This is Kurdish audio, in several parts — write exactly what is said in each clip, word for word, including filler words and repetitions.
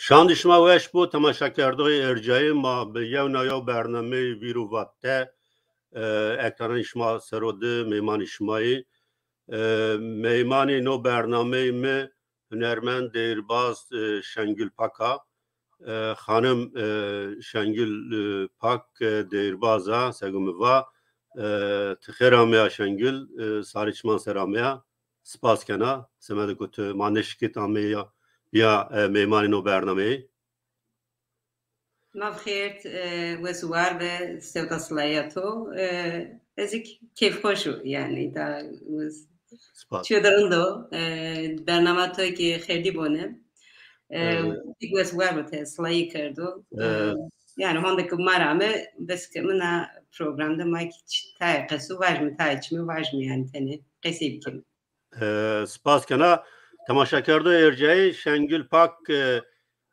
Çandî şima weş bo, temaşekerdoyê ercayê ma bi yewna yew bernameyê vîr û vat te, e, ekranê şima sero di mêmanî şima yê. E, mêmanê no bernameyê mi hunermend, deyirbaz, e, Şengül Pak a. E, xanim, e, Şengül, e, Pak, e, deyirbaz a, sego mi va. E, ti xêr ameya Şengül, e, sarê çiman ser ameya. Spas kena, semedê ku tu ma neşikit ameya, biya, e, mêmanê no bernameyê. Mav xêr, e, wes û war be, sewda silaya to. E, ez jî kêfxweş û, yani, da, Spas. Çiyo de rind o, e, bernama to ki xêrdî bone. E, Ee, pîk wes û war be te silayî kerdo. E, Ee, yani, honde ki mara me, bes ki min a program de ma ki ç-, tayê qesu vaj mi, tayê çi mi vaj mi, yani, tenê qesî bikim. E, spas kena. Temaşekerdo ercayê Şengül Pak, e,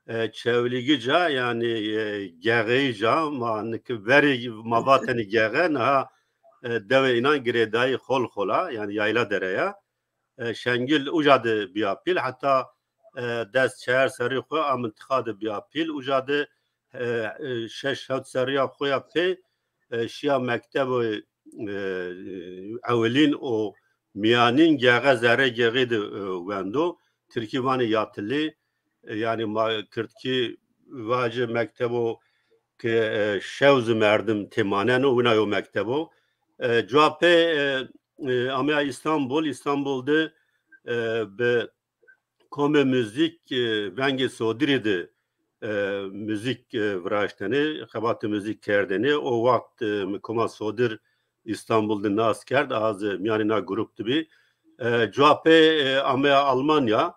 e, Çewlîgica, yani, e, Gexeyica, ma nik verê ma vatenî Gexe, niha, e, dewê înan girêdayî Xolxola, yani Yayla Dere ya. E, Şengül uca de biya pîl, heta, e, des çar serî xwe a mintiqa de biya pîl, uca de, e, e, şeş hewt seriya xwe ya pê, e, şiya mektebo, e, ewilîn û miyanîn Gexe Zerê Gexî de, e, wendo. Tirkî vanê yatilî, e, yani ma kirdkî vacê mektebo ke, e, şew zi merdim têmaneno, wina yo mektebo. E, cuwa pê, e, e, ameya Îstanbul, Îstanbul de, e, bi Komê Muzîk, e, Vengê Sodirî de, e, muzîk, e, viraştene, xebatê muzîk kerdene. O wext, e, min Koma Sodir Îstanbul de nas kerd, az, e, miyanê na grup de bî. E, cuwa pê, e, ameya Almanya.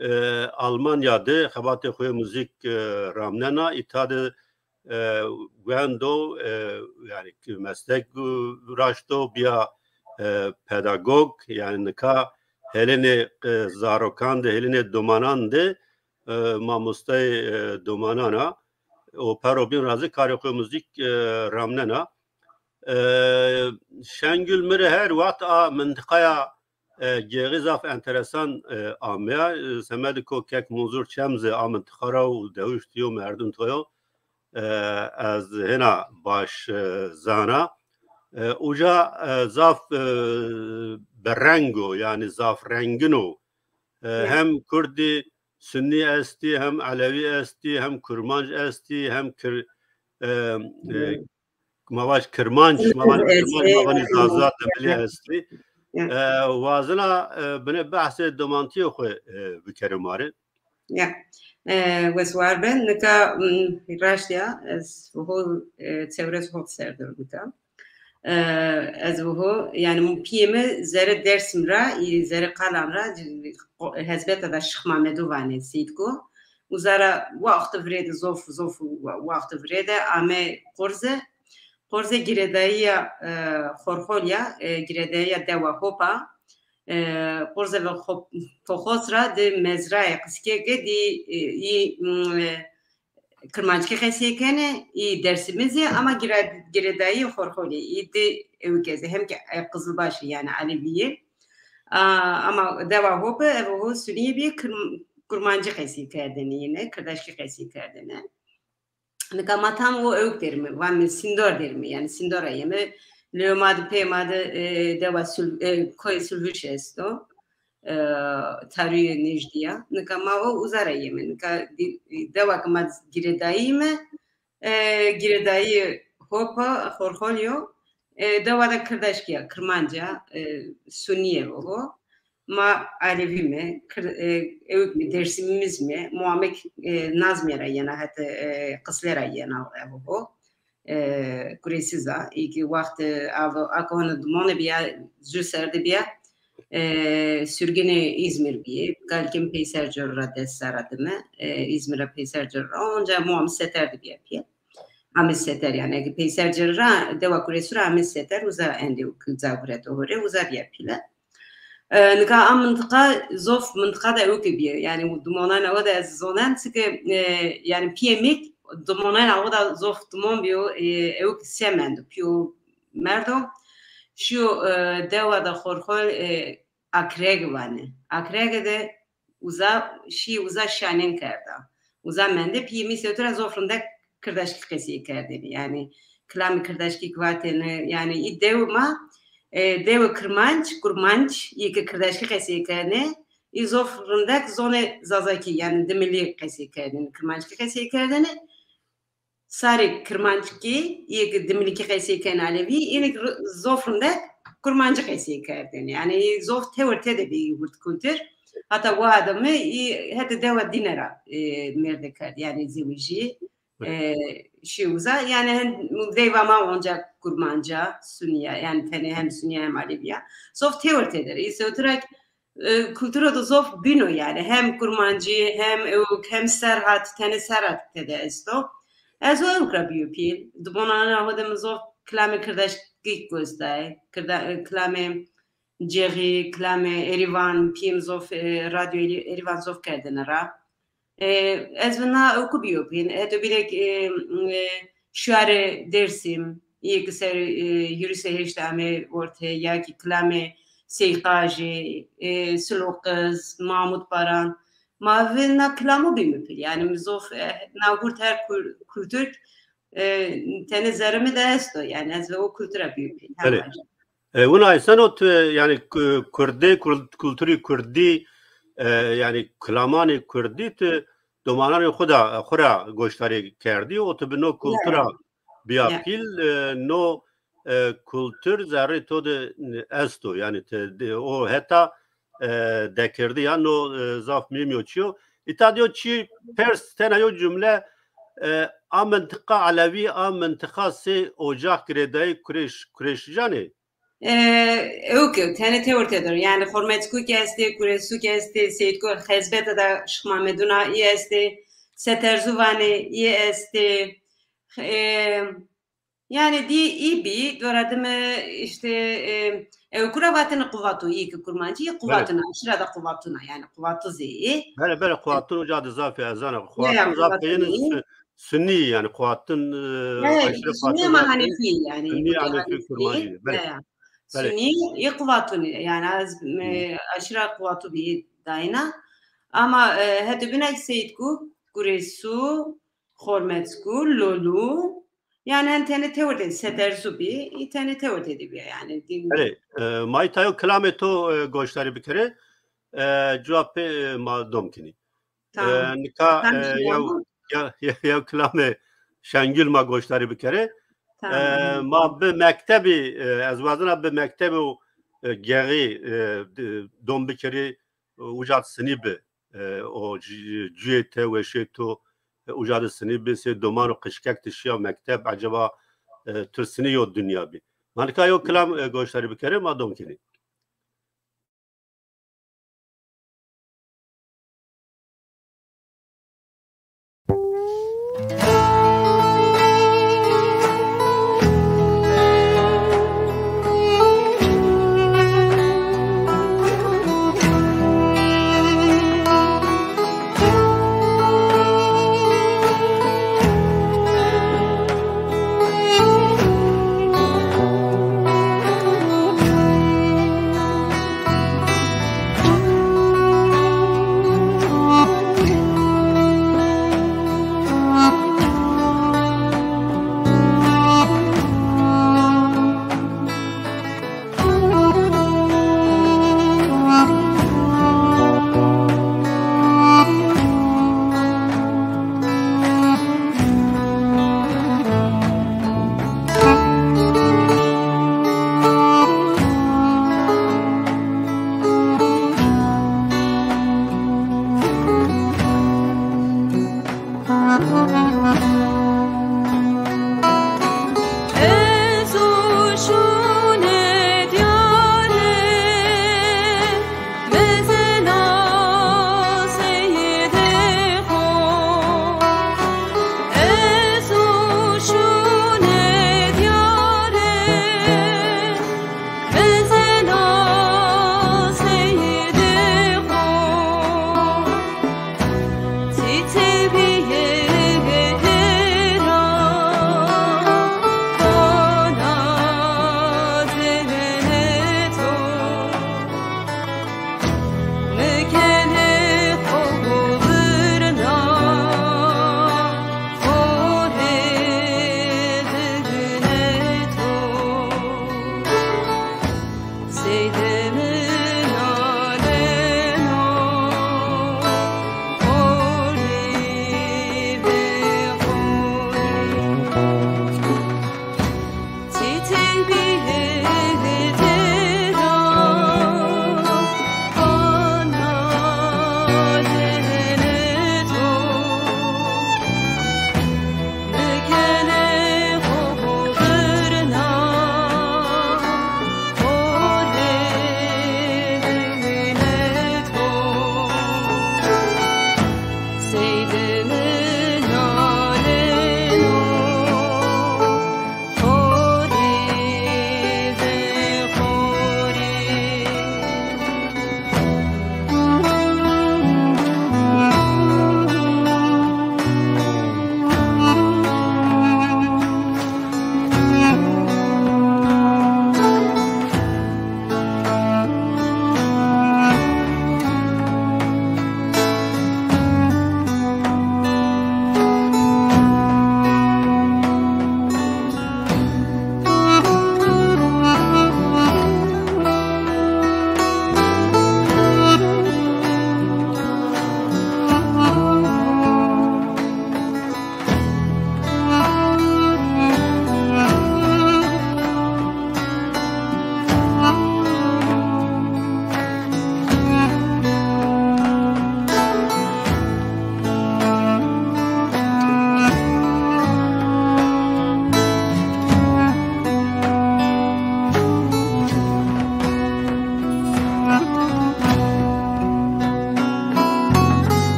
E, Almanya de xebatê xwe muzîk, e, ramnena, îta de, e, wendo, e, yani ki meslek, e, raşto, biya, e, pedagog, yani nika hêlênê, e, zarokan de, hêlênê domanan de, e, mamosteyê, e, domanan a. O pero bin razî karê xwe muzîk, e, ramnena. E, Şengül mi re her wext a mintiqaya, e, Gêxî zaf enteresan, e, ameya. E, semedê ku kek Munzur Çem zî a mintiqa ra û dewiştiyo merdim toyo. E, ez hêna baş, e, zana. E, uca, e, zaf, e, bereng o, yani zaf rengin o. E, Hı. Hem Kurdî Sunnî estî, hem Elewî estî, hem Kurmanc estî, hem Kir-, e, e, Hı. Ma vaj Kirmanc, ma vaj Kirmanc, ma vanî Zaza, Demilî estî. Ya. E, wazina, e, binê behsê domantiyê xwe, e, bikere mare. Ya. E, wes war be, nika, m, raştiya, ez ho, e, çewres hot serdir nika. E, ez ho, yani, piyê me zere Dersim ra, î zere Qalan ra, hezbeta da Şix Mamedu vanê Seyitko. Uzara waqti virêde zof, zof wa-, waqti virêde ame Qurze. Qurze girêdayiya, e, Xorxolya, e, girêdayiya dewa Hopa, e, Qurze ve Hop-, Poxoz ra di mezrayê qiskeke di, e, î, m, e, Kirmanckî qesê kene, î Dersimizê, ama gire-, girêdayî Xorxolê, î di ewkeze, hem ki, e, Qizilbaşê, yani Eleviyê. A, ama dewa Hope, ev ho Suniyê bî, Kirm-, Kurmancî qesî kerdene yine, Kirdaşkî qesî kerdene. Nika ma tam o ewk derime, van min Sîndor derime, yani Sîndora yeme. Lê ma di pê ma di, e, dewa Sül-, e, koyê Sülvüş esto. E, tarîyê nêjdî ya. Nika ma o uza ra yeme. Nika di-, dewa ke ma girêdayî me, e, girêdayî Hopa, Xorxolyo, e, dewa de Kirdaşkî ya, Kirmanc a, e, Sunî ye ho. Ma Elevî me, Kir-, e, ewk me, Dersimimiz me, muamek, e, Nazmîye ra yena, hete, e, Qislê ra yena ev ho. E, Kurêsiz a, î ki wext, e, av, aka hona dimane biya, zû ser de biya, e, sürgünê Îzmîr biyê. Galkin peyser cor ra dest sera dime, e, Îzmîr ra peyser cor ra, onca muam seter de biya piye. Amê seter, yani, eke peyser cir ra, dewa Kurêsû ra amê seter, uza endê û zaguret ohore, uza riya pîle. E, nika a mintiqa, zof mintiqa de ewke biye. Yani, û dumonayna o de ez zonen, çike, e, yani, piyê mik, dumonayna o de zof dumon biyo, e, ewk semendo, piyo merdo. Şiyo, e, dewa de Xorxol, e, Akreg vane. Akrege de uza, şî uza şanên kerda. Uza mende piyê min sewtira zof rindek kirdeşkî qesey kerdêne. Yani kilamê kirdeşkî ki vatêne, yani î dew ma, e, dew kirmanc, kurmanc, yê ki kirdeşkî qesey kerdêne, î zof rindek zonê zazakî, yani dimilî qesey kerdêne, kirmanckî qesey kerdêne. Sarê kirmanckî, yê ki dimilîkî qesey kerdêne alevî, înik r-, zof rindek kurmancî qesey kerdêne. Yani î zof tewr tê de bî hurt kultur. Hata wiha de mi î hete dewa dîne ra, e, mêrde kerd, yani zewicî. E, şî uza, yani hem deyva ma onca kurmanca, suniya, yani tenê hem suniya hem aleviya. Zof tewr tê de. Î sewtirek, e, kultura de zof bîno yani. Hem kurmancî, hem ewk, hem serhat, tenê serhat tê de esto. Ez o ewk ra bîyo pîl. Di bonana xwe de min zof kilamê kirdeşkî gostay. Kirda-, e, kilamê cêxî, kilamê Êrîvan, pîyê min zof, e, radyo Êrî-, Êrîvan zof kerdine ra. E, ez vina ewku bîyo pîl. Heto bîrek, e, e, şiarê Dêrsim, yê ki ser, e, yürüyüşe hêşte ame ortê, ya ki kilamê Seyqajî, e, Silo Qiz, Mahmut Baran. Ma vina kilamû bî mi pîl. Yani mi zof, e, na hurt her kul-, kultur, e, tenê zerê mi de esto. Yani ez ve o kultura bîyo pîl. Belê. Hema jî. E, wina êseno tu, yani, ku-, kurdê, kul-, kulturî kurdî, e, yani, kilamanê kurdî tu domananê xwe de, xwe ra goşdarî kerdî û tu bi no kultura Ya. biya Ya. pîl, e, no, e, kultur zerrê to de esto. Yani, te, de, o heta, e, dekirdi ya no, e, zaf muhîm yo çiyo. Îta diyo çi pers tena yo cumle, e, a mintiqa Elewî, a mintiqa sê ocak girêdayî Kurêş-, Kurêşijanê. E, ew ki tenê tewr tê de. Yani Xormetskû ki estê, Kurêsû ki estê, Seyîdko Xezbete de Şixmamedûna î estê, Seterzûvanê î estê. E, yani dî î bî, dora dime işte, e, ew kura vatene Quvatû, î ki kurmancî, î Belê. Quvatûna, aşira da Quvatûna, yani Quvatû zê î. Belê, belê, Quvatûn uca de zafê ez zana. Ya, ya, Quvatûn zafê Quvatûn yeni î. Su-, Sunî, yani Quvatûn, e, Ya, ya, aşire Sunî Quvatûn ama zafê Hanefî, yani Sunî, Kurdê Hanefî, Hanefî. Kurmancî. Belê. Ya, ya. Belê. Sunî, î Quvatûnî, yani ez, Hı. e, aşira Quvatû bî dayna. Ama, e, heto binek Seyîdkû, Kurêsû, Xormetskû, Lolû, yani hem tenê tewr tê, Seterzû bî, î tenê tewr tê de bî, yani. Belê, e, ma îta yo kilamê to, e, goşdarî bikere, e, cewabê, e, ma dom kinî. Tamam. E, nika, Tamam, e, yew, tamam. yew, yew, yew kilamê Şengül ma goşdarî bikere. Tamam. E, ma bi mektebî, e, ez wazena bi mektebî û, e, gexî, e, d-, dom bikirî, e, uca Sinî bi. E, o c-, cuyê te, weşê to, e, uca de Sinî bi, sê doman û qişkek tu şiya mekteb, eceba, e, tu Sinî yo dinya bî. Ma nika yo kilam, e, goşdarî bikere, ma dom kinî.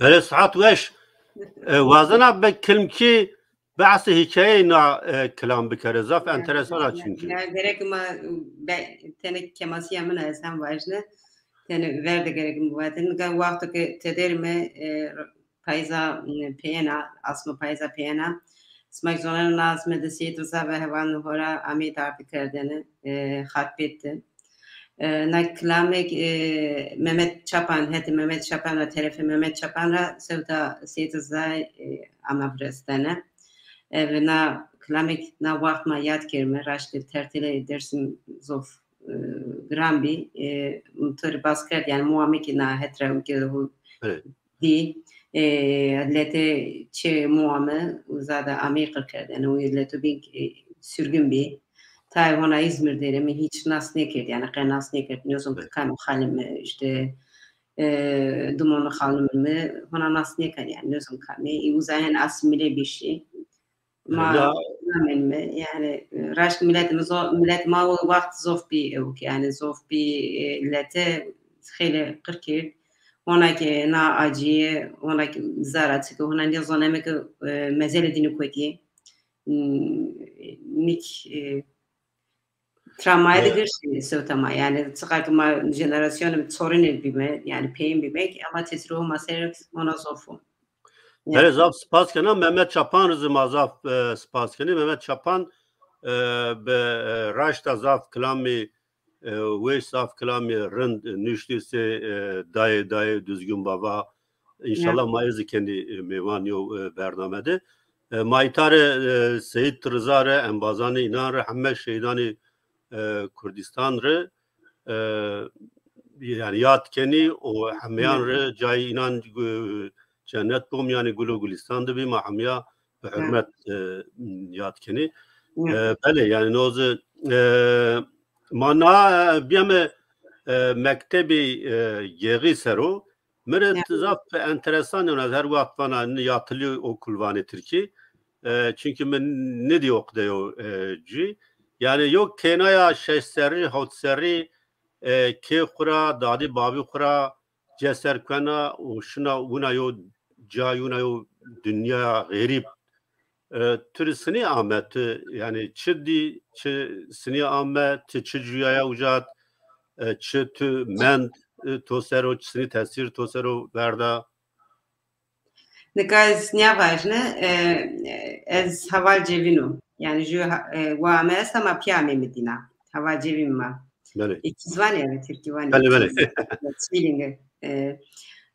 Belê, sihet weş. E, wazena bi kilmkî behsê hikayeyê na, e, kilam bikere. Zaf enteresan a çünkü. Ya, gerek ma be-, tenê kemasiya min a, ez hem vajne. Tenê ver de gerek mi vatin. Ga wexto ke tedêr me, e, payza, e, peyena, asma payza peyena. Smak zonen na asme de Seyîd Riza ve hevalin hora amê dardikerdene, e, xarpêt de. E, na kilamek, e, Mehmet Çapan, hetê Mehmet Çapan ra, terefê Mehmet Çapan ra sewta Seyîd Rizayê, e, ama virestene. Ev na kilamek na wext ma yad kerime, raştê tertêlê Dersim zof, e, giran bî. E, mi to rê bas kerd, yani muamekî na het ra wike hû Evet. dî, e, letê çê muame, uza da amê qir kerdene, û leto bîn, e, sürgün bî. Tayê hona Îzmir dêre mi hiç nas nêkerd, yani qe nas nêkerd. Nêzom Evet. Kam xalim, e, işte, e, dumonu xalim mi, hona nas nêkerd, yani nêzom kamê. Î uza hen asîmîle bîşî. Ma Ya. Namen mi, yani, e, raşt millet mi zo-, millet ma o wext zof bî ewk, yani zof bî, e, lete xêle qir kerd. Hona ke na acîye, hona ke zara çike, hona nêzaneme ke, e, mezelê dînî kotî. Hmm, nik, e, Travmayê de Ee, girişê sewta ma. Yani çiqar ki ma jenerasyon çorînê bîme, yani peyên bîme, ama tesîrê ma ser ona zof o. Belê, zaf spas kena. Mehmet Çapan rizê ma zaf, e, spas kenî. Mehmet Çapan, e, bi, e, raşta zaf kilamî, e, wê zaf kilamî rind, e, nuştî sê, e, dayê, dayê Düzgün Baba. İnşallah ma êzî kenî, e, mêvan yo, e, bername de. E, ma îta re, e, Seyîd Riza re, embazanê înan re, heme şehîdanê, e, Kurdistan re, e, yani yad kenî û hemeyan re cayê înan, e, cennet bom, yani gul û gulistan de bî, ma hemiya bi hurmet, e, yad kenî. E, belê, yani nozi, e, ma na, e, biyeme, e, mektebî, e, Gêxî sero, Mire zaf enteresan, yani her wext vana ni yatılı okul vanê Tirkî. E, çünkü min nidî oqdeyo, e, cî. Yani yok kênaya şeş serrî, hot serrî, e, kê xura, dadî babî xura, ceser kuena û şina wina yo ca, wina yo dünya xerîb. E, tu rê sinî ame, tu, yani, çi dî, çi sinî ame, tu çi cuyaya ucat, e, çi tu mend, e, to sero, çi sinî tesîr to sero verda? Nika ez niya vajne, e, ez heval cevîno. Yani, ju ha-, e, wa me esta ma piya me midîna. Heval cevîn ma. Belê. Îkîz vanê, yani, Tirkî vanê. Belê, belê. Zwillinge. E,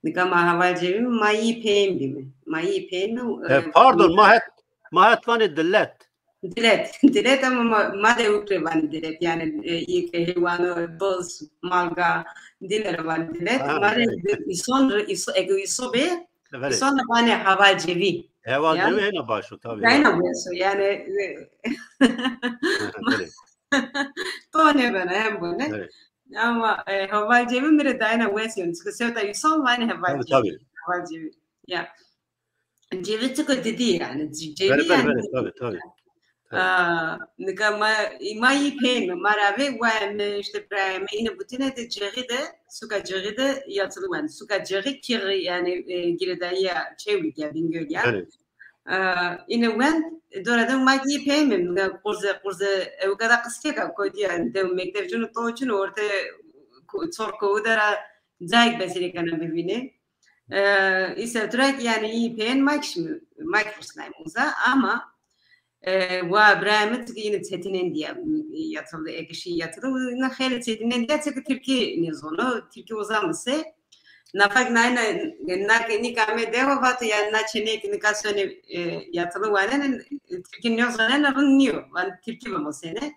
nika ma heval cevîn, ma yî peyên bîme. Ma yî peyên bîme. E, e, pardon, ma het, ma het vanê dilet. Dilet. Dilet ama ma, ma de ukre vanê dilet. Yani, e, yê ke heywan, boz, malga, dîne re vanê dilet. Ha, ma de belê. Îson, îso-, ege îso bê, belê. Îson de vanê heval cevî. Heval cevî hena baş o, tabii. Hena baş o, yani, e, belê. To nebene, hem bone. Evet. Ama, e, heval cevî mi re dayena wes yani. Çünkü sewta îson vanê heval cevî. Tabii, tabii. Heval cevî. Ya. Cevî çiko didî yani. Cevî yani. Belê, belê, tabii, tabii. Tabii. Aa, nika ma, ma yî peyên me, ma ravê wa em işte birayê me yine butine de Cexî de, suka Cexî de yatılı wen. Suka Cexî kî yani, e, girêdayiya Çewlîg ya, Bingöl ya. Belê. Ee, îne wend, dora de ma yî peyên me, qurze, qurze, ew kada qizkeka kotî yani, dew mektevcûn û toçûn orte ko-, çor kowu de ra cayek besî kena bivîne. Ee, îse direk yani yî peyên ma kişmi, ma kişnay muza, ama, e, wa birayê min çikî yine çetinên diye yatıldı, ekişi yatıldı. Ne xeylê çetinên diye çikî Tirkî nêzono, Tirkî uzamise. Nafak nayna, na ke nika me dewa vato, yani na çenê ke nika sone, e, yatılı wanen, e, Tirkî nêzonen rind niyo. Van Tirkî bimusene.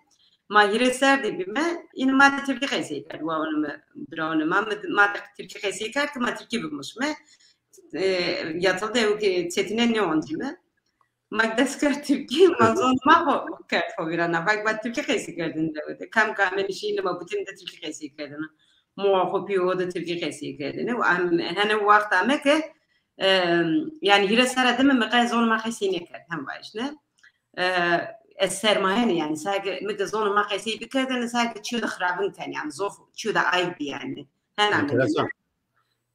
Ma hîrê ser de bîme, yine ma de Tirkî qeysey kerd, waone me, biraone ma, me, ma de Tirkî qeysey kerd ke ma Tirkî bimusme. E, yatılı de ew ke çetine nêoncîme. Ma dest kerd Tirkî, ma zon ma xo kerd xo vîra. Nafak ma Tirkî qeysey kerdin de. Kam kam em nişîne ma butin de Tirkî qeysey kerdin. Mowa xo pî o de Tirkî qeysey kerdine. Û em hene wexta me ke E, yani hîrê serra dime me qey zonê me qesî nêkerd, hem vajîne. E, ez sermaye ne, yani sake me ke zonê me qesî bikerdin, sake çiyo de xirabin ken, yani zof çiyo de ayb bi yani. Hena min. Enteresan.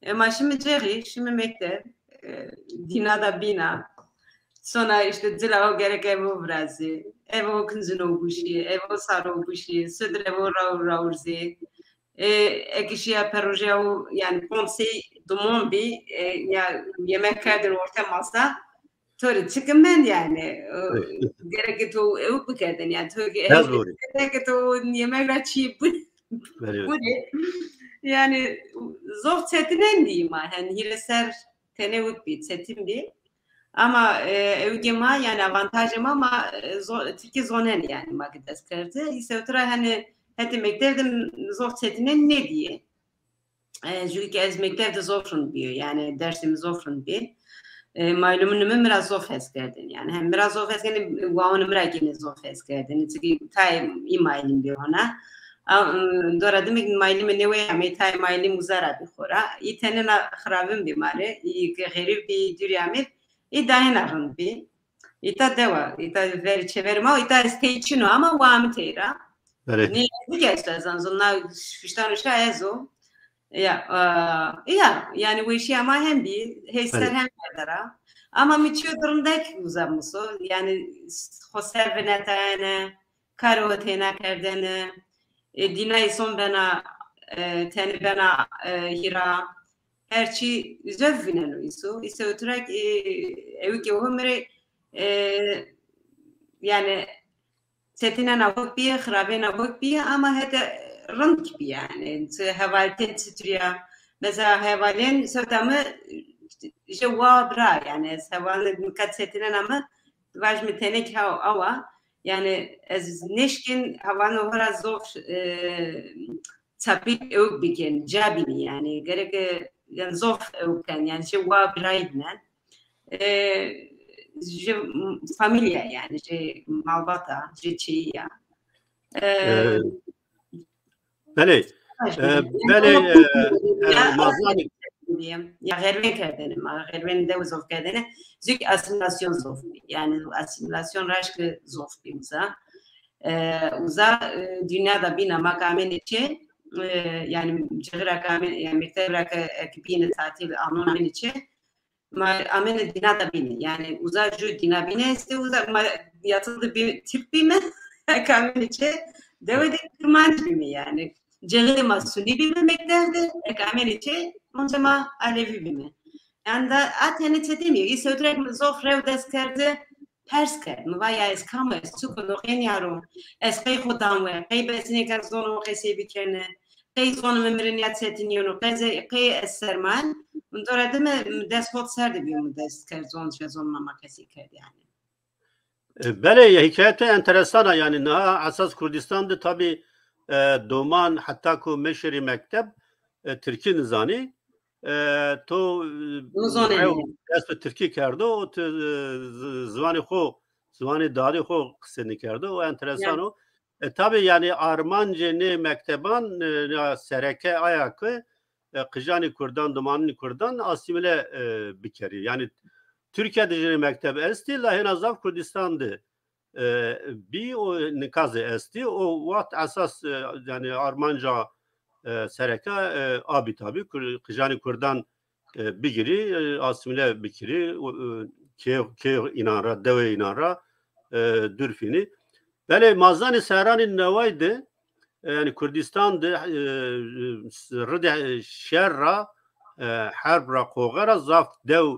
E, ma şime cêrî, şime mekteb, e, dîna da bîna. Sona işte cila o gerek evo virazî, evo kincino buşî, evo saro buşî, sudir evo raw rawrzî. E, ekişiya projeya û, yani, konsey dumon bî, e, ya yemek kerdin orta masa. To rê çi kimen yani? E, gerek to ew bikerdin yani. To ki Her ev doğru. gerek to yemek ra çi bu. Belli. Bu ne? Yani, zor çetinen diyeyim ha. Hani hile ser tene wek bir çetin bir. Ama, e, ew ge ma, yani avantajê ma, ma, e, zo-, Tirkî zonen yani ma ki dest kerde. Îse otura hani hetê mektev de zor çetinen ne diye. E, jû ki ez mektev de zor rind biyo, yani dersê min zor rind bi. E, maylûmînê min mira zor hes kerdin. Yani hem mira zor hes kerdin, wawan mira gene zor hes kerdin. Çünkü tay î maylûm bi hona. A, m, dora demek maylûmê newê amê tay maylûm uzara bi xora. Î tenena xirabin bi mare. Î ki xerîb bi dûrî amê. Î dahêna rind bi. Îta dewa, îta ver çever ma, îta ez tey çino ama wa min teyra. Belê. Nê, ez dike ez zan zon na fiştan uşa ez o. Ya, e, ya, yani weşiya ma hem bî, heyser Belê. hem berdera. Ama mi çiyo dirindek uza muso, yani xo ser vinetayene, karo têna kerdene, e, dîna îson bena, e, tenê bena, e, hîra, her çî zef vîneno îso. Îso oturak, e, ew ki o mirê, e, yani çetinena wek bîye, xirabêna wek bîye, ama hete rind bî yani. Çi hevaltên çi turiya. Mesela hevalên sewta me ji wa bira yani. Ez hevalên nika çetinena me, vaj mi tenek ha awa. Yani ez neşkin hevalên hora zor, e, çapik ew bikin, ca bînî yani. Gerek, e, yani zor ew bikin yani. Ji wa birayî bînen. E, ji familya yani, ji malbata, ji çiya. E, Ee, belê. Ee, belê, e, e, ma zanî. Ya xervên kerdene, ma xervên de zof kerdene. Zük asimilasyon zof bî. Yani asimilasyon raşk zof bî uza. E, uza, e, dünya da bîna ma kamene çê, e, yani cihira kamen, yani mektebra ke, e, ki bîne tatil anon amene çê. Ma amene dîna da bîne. Yani uza jû dîna bîne este uza ma yatılı bir Türk bîme. Ek amene çê dewe de Kirmanc bîme yani. Cehilê ma Sunî bîme mektevde, ek amene çê onca ma Alevi bîme. Yani da a tene çetemî. Î sewtrek min zof rew dest kerde, pers kerd. Mi va ya ez kam o, ez çik o, noqên yaro. Ez qey xo dan we, qey besinê ke zono qesê bikene. Qey zon min mirin ya çetin yeno, qey ze-, qey ez serman, min dora dime, min dest xot ser de biyo, min dest kerd zon, ji zon mama kesî kerd yani. E, belê, ya hikayete enteresan a, yani niha esas Kurdistan de tabi, e, doman heta ku meşerî mekteb, e, Tirkî nizanî, e, to, e, Nizanê rew ne. dest bi Tirkî kerdo, û tu, e, z-, ziwanê xo, ziwanê dadê xo qise nikerdo, û enteresan Ya. o. E, tabi yani armancê nê mekteban, e, ya sereke aya ku, e, qijanê Kurdan, domanînê Kurdan asîmile, e, bikerî. Yani Türkiye de jî mekteb estî, la hêna zaf Kurdistan de, e, bî û nika zî estî. O wext esas, e, yani armanca, e, sereke, e, a bî tabi, Kur-, qijanê Kurdan, e, bigirî, e, asîmile bikirî, û, e, kê, kê înan ra, dewê înan ra, e, dûr fînî. Belê, ma zanî serranî neway de, e, yani Kurdistan de, e, ridê şer ra, e, herb ra, qoxe ra zaf dew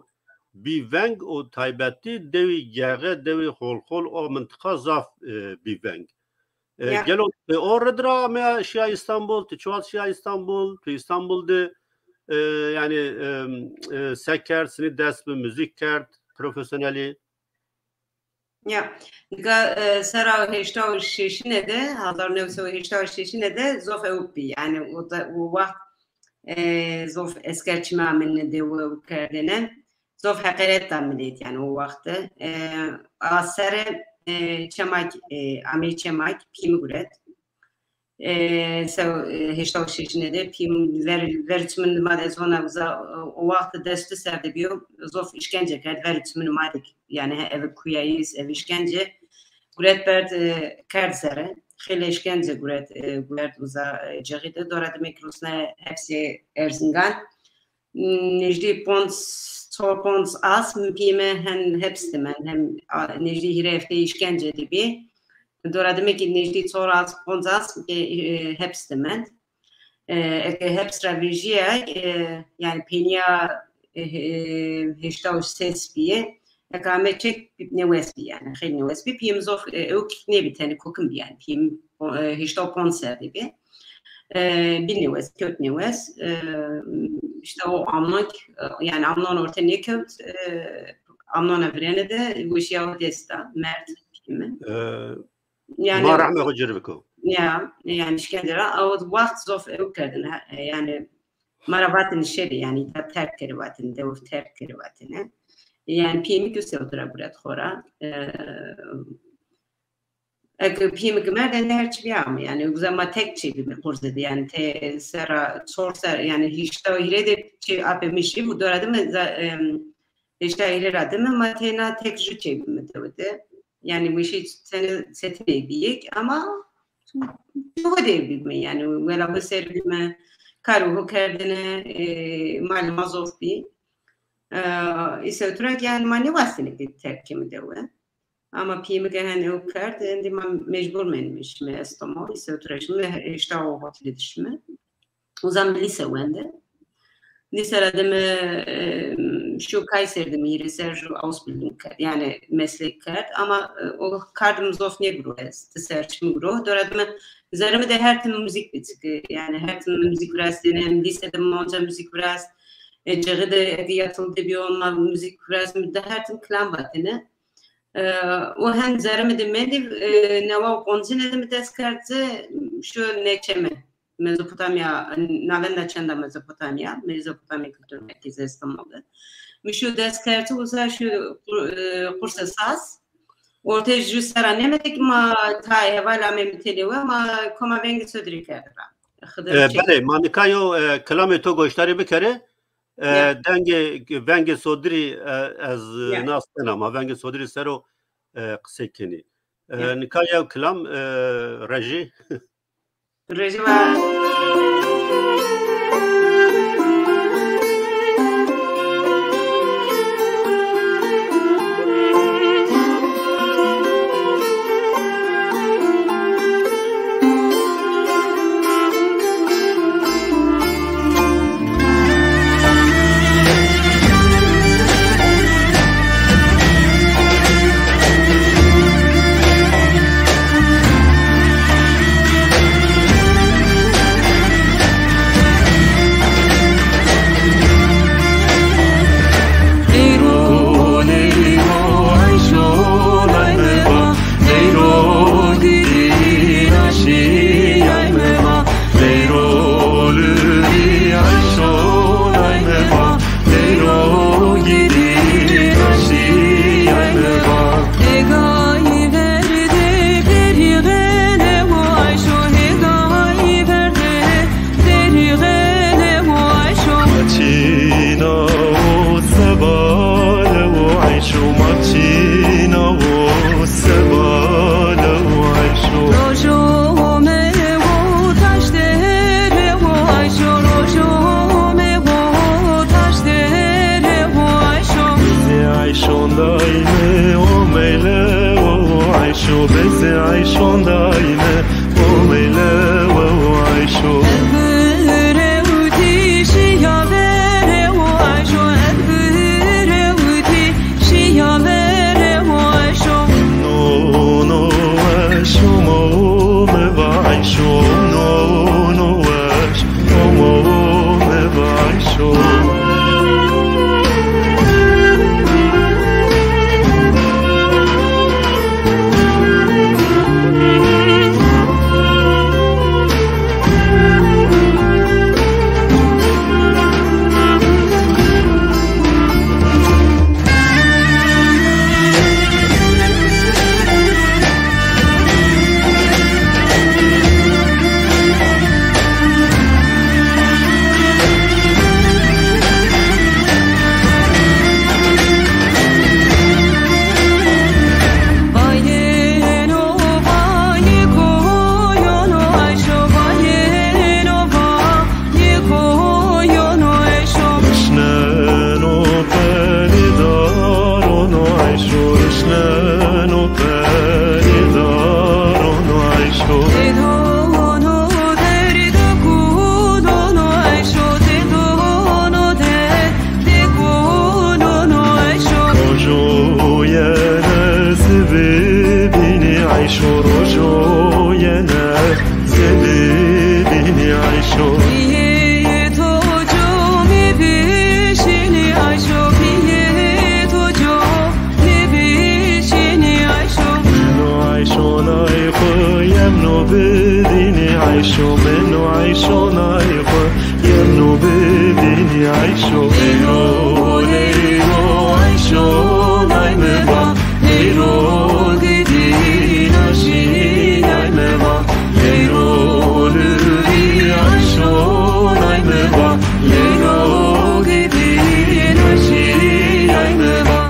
bî veng û taybetî dewî Gexe, dewî Xolxol, o mintiqa zaf, e, bî veng. E, Ya. gelo, e, o rid ra me şiya Îstanbul, tu çiwat şiya Îstanbul, tu Îstanbul de, e, yani, e, e, se kerd, sinî dest bi muzîk kerd, profesyonelî? Ya, nika, e, sera heşta û şeşine de, hezar neh sed û heşta û şeşine de zof ewk bî. Yani o da, o wext, e, zof esker çima min de ewk kerdine. Zof heqeret da millet yani o wext. E, a sere, e, çemak, e, amê çemak, pî mi guret. E, sew, e, hêşta û şeşinê de pî min ver, ver çimin ma de ez hona uza, e, o wext dest tu ser de biyo, zof işkence kerd, ver çimin ma de, yani he, ev kuyayîz, ev işkence guret berd, e, kerd zere. Xêle işkence guret, e, guret uza, e, cexî de. Dora demek rûsne hepsê Erzingan. Nêjdî ponc, çor ponc as pî me hen heps dimen, hem, a, nêjdî hîrê heftê işkence dibî. Dora demekî nêjdî çor as, ponc as ke, e, heps dimen. E, eke heps ra vêjiye, e, yani pêniya, e, e, hêşta û ses bîye. Eke ame çek newes bî yani, xêl newes bî. Pîyê min zof, e, ew kîk nêbî, tenê kokin bî yani. Pîyê min, e, hêşta û ponc ser dibî. E, bî newes, kewt newes. E, işte o amnon, e, yani amnon orte nêkewt, e, amnona virêne de weşiya o dest da, merd pîyê min. E, Yani ma rehme xwe cir biko. Ya, yani işkence ra, o wext zof ew kerdin, ha, yani ma ra vatin şerî, yani da terk kiri vatin, dewr terk kiri vatine. Yani pîyê min ku sewtira guret xora. E, Eke pîyê min ki merd, ende her çi bîya min, yani, uza ma tek çêbî min qurze de, yani, te sera, çor ser, yani, hîşta hîrê de çê apê min şî, û dora de min za-, em, hêşta hîrê ra de min, ma têna tek jû çêbî min dewe de. Yani, wî şî sene setinê bîyek, ama çi de bî min, yani, wela bi ser bî min, kar û ho kerdine, e, malê ma zof bî. E, îse turek, yani, ma nêwastine ki terkê min dewe. Ama pîyê min ke hen ew kerd, endî ma mecbûr menîme şime Estomol, îse tu re şime, hêşta û hotî de dişime. Uza min lîse wende. Lîse ra de min, e, şû Kayseri de min hîrê ser jû Ausbildung kerd, yani meslek kerd. Ama, e, o kar de min zof nêgiro ez, ti ser çi min giro. Dora de min, zerê min de her tim muzîk bî çiki, yani her tim muzîk virastîne, lîse de min onca muzîk virast, e, cexî de eke yatılı de bîyo ma muzîk virast, min de her tim kilam vatine. E, û hem zerê min de mendî, e, newa û poncine de min dest kerd, şu neçeme, Mezopotamya, navenda çanda Mezopotamya, Mezopotamya Kültür Merkezi Estomol de. Min şu dest kerd, uza şu kur-, e, kurse saz. Ortê jû sera nemete ki ma ta heval ame min têlê we, ma koma vengê sodirî kerde ra. Xidir E, çek. Belê, ma nika yo, e, kilamê to goşdarî bikere. E, Ya. Dengê, vengê sodirî, e, ez, e, Ya. nas kena, ma vengê sodirî sero, e, qisey kenî. E, Ya. Nika yew kilam, e, rejî. Rejî va. Maçîna o sebale o eyşo, maçîna o sebale o eyşo. Rojo me o taş dere o eyşo, rojo me o taş dere o eyşo. Bizi eyşon daime o meyle o eyşo, bizi eyşon daime. Eyşo min û eyşo nayê xwe, yeno bidînî eyşo. Leyro, leyro, eyşo nayê min va. Leyro, gidî naşî nayê min va. Leyro, lurî eyşo nayê min va. Leyro, gidî naşî nayê min va.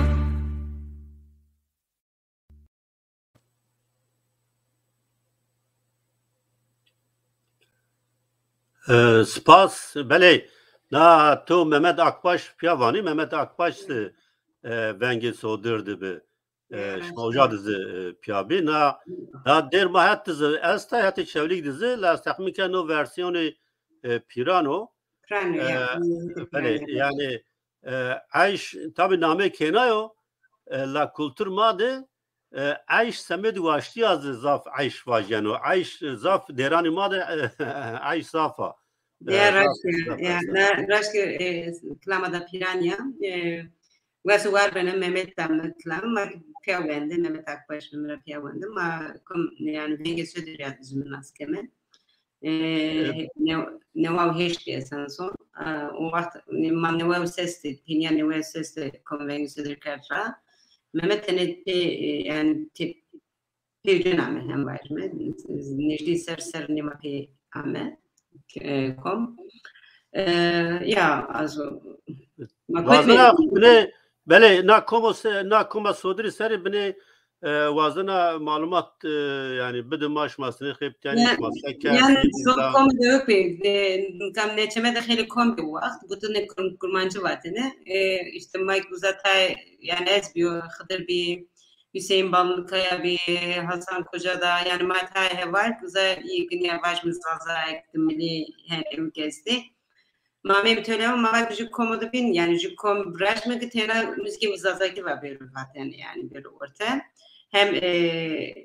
E, spas. Belê, na to Mehmet Akbaş piya vanî, Mehmet Akbaş, e, vengê sodir dibi. E, Ya, şima uca dizi, e, piya bî. Na, na dêr ma het dizi, ez tay hetê Çewlîg dizi, la ez texmîn ke no versiyonê, e, pîran o. Pîran o, ya. E, belê, yani, e, eyş, tabi namê kêna yo, e, la kultur ma de, e, eyş semêd waştiya zi zaf eyş vajeno. Eyş zaf dêranî ma de, e, eyş zaf a. E, Diye zaf, raştı, zaf ya, eyş a. Ne, raştı, e, kilama da pîran ya. E, wes û war bene Mehmet da mi kilam, ma piya wende, Mehmet Akbaş mi ra piya wende, ma kum, yani, vengê sodir ya ji min nas keme. E, E, ne-, newa û heşt esanso. E, o wext, ma newa û ses de, pênîya newa û ses de kom vengê sodir kerd ra. Mehmet tenê tê, e, yani, tê pêcûna me hem vajime. Nêjdî ser ser nêma pê ame, e, kom. E, ya, azo, ma Vazena kotme binê, belê, na komo se-, na koma sodirî serê binê, e, wazena malumat, e, yani bide ma şima sinê xêp yani Ne, şima se yani kes, ne so insan. Kom de yok pê, e, kam neçeme de xêli kom de wext, bu ne kur-, kurmancı vatene. E, işte Mike uzatay, yani ez bi, Xıdır bi, Hüseyin Ballıkaya bi, Hasan Koca da, yani ma tay heval, uza iyi gün yavaş mı zaza ekti, milli, he, ev gezdi. Ma mem tölem, ma bak ji komo de bin, yani ji kom braş mı ki tena müzikê Zazakî va bêro vaten, yani bêro orte. Hem, e,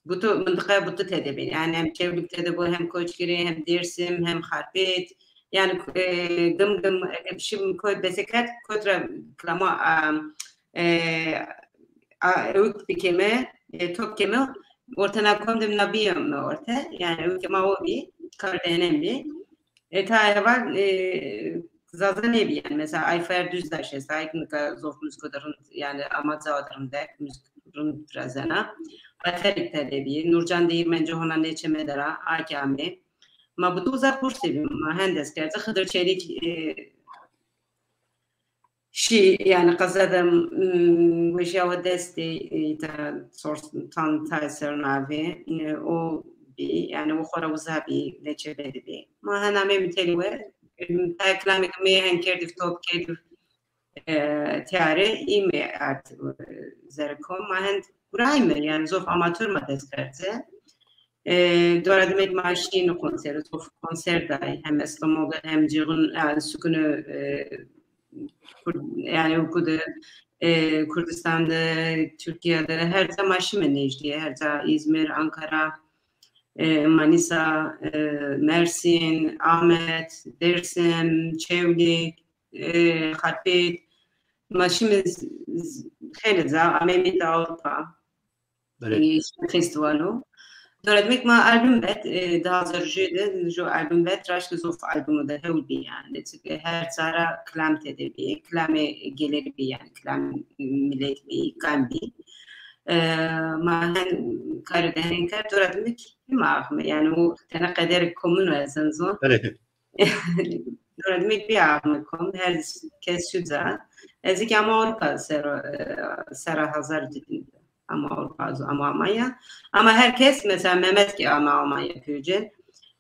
bu tu, mıntıkaya bu tu tede bin. Yani hem Çevlik tede bu, hem Koçgiri, hem Dersim, hem Xarpêt. Yani, e, gım gım, e, şimdi koy besekat, kotra klama, a, e, a, ewik bikeme, e, top keme, ortena kom dem nabiyem orte. Yani ewik ma o bi, kar denem bi. E, ta heval, e, Zaza nebî yani. Mesela Ayfer Düzdaş, Esayik nika zof muziko de rind, yani ama zawa de rind, muziko rind razena. Ayfer iptal ebi. Nurcan Değirmenci hona neçeme dera, Akame. Ma bu da uza kurs ebi, ma hendes kerdi. Xıdır Çelik, e, şî, yani qezedem, mm, wejiya we destê, e, ta sor-, tan tay ser navê, e, o bî, yani o xora uza bî, leçebe de bî. Ma hena me miteli we, e, ta kilamek me hen kerdi, top kerdi, e, tiyare, î me art, e, zeriko. Ma hend guray me, yani zof amatör ma dest kerdi. E, dora demek ma şîn konser, zof konser day, hem Estomol'da hem Cihun, yani sukunu, e, Kur-, yani ku de, e, Kurdistan'da, Türkiye'de, her ca ma şime nêjdî, her ca İzmir, Ankara, e, Manisa, e, Mersin, Ahmet, Dersim, Çewlik, e, Xarpêt, ma şime z-, z-, xêli ca, amê mît Avrupa. Belê. Festîvalo. Dora demek ma album vet, e, di hazar jê de, ji album vet, raştî zof album de hewl bî yani. Çünkü her cara kilam tede bî, kilamê gelêrî bî yani, kilam millet bî, kam bî. E, ma hen karê de hen kar, dora demek ma axme yani, o tene qeder komun o ezen zon. Belê. Dora demek bî axme kom, her kes şu ca. Ez ki ama Avrupa sera, e, sera hazar didin. Ama Avrupa, ama Almanya. Ama herkes, mesela Mehmet ki ama Almanya pêcin.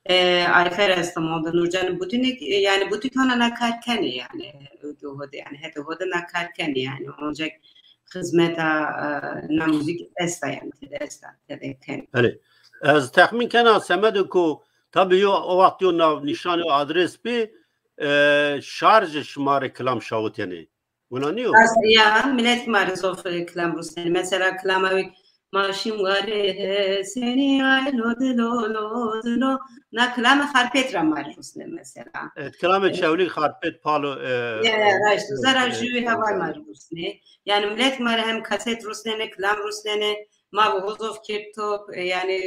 E, Ayfer Estemol'da, Nurcan Butinik, e, yani Butik hana nakar keni yani. Ödü hode yani, hede hode nakar keni yani. Ancak hizmeta, e, na müzik esta yani, tede esta, tede keni. Belê. Ez texmîn kena semedo ku tabi yo o wext yo nav nîşan yo adres bî, e, şarj şima rê kilam şawitêne. Wina niyo? Rast, ya, millet ma re zof, e, kilam rûsnenê. Mesela kilama wek ma şîm warê senî ay lo dilo lo dilo. Na kilama Xarpêt ra ma re rûsne mesela. Evet, kilama E, Çewlîg Xarpêt palo, e, Ya, raşt, e, zara e, jû e, heval ma re rûsne. Yani millet ma re hem kaset rûsnene, kilam rûsnene. Ma bi ho zof kêr top, e, yani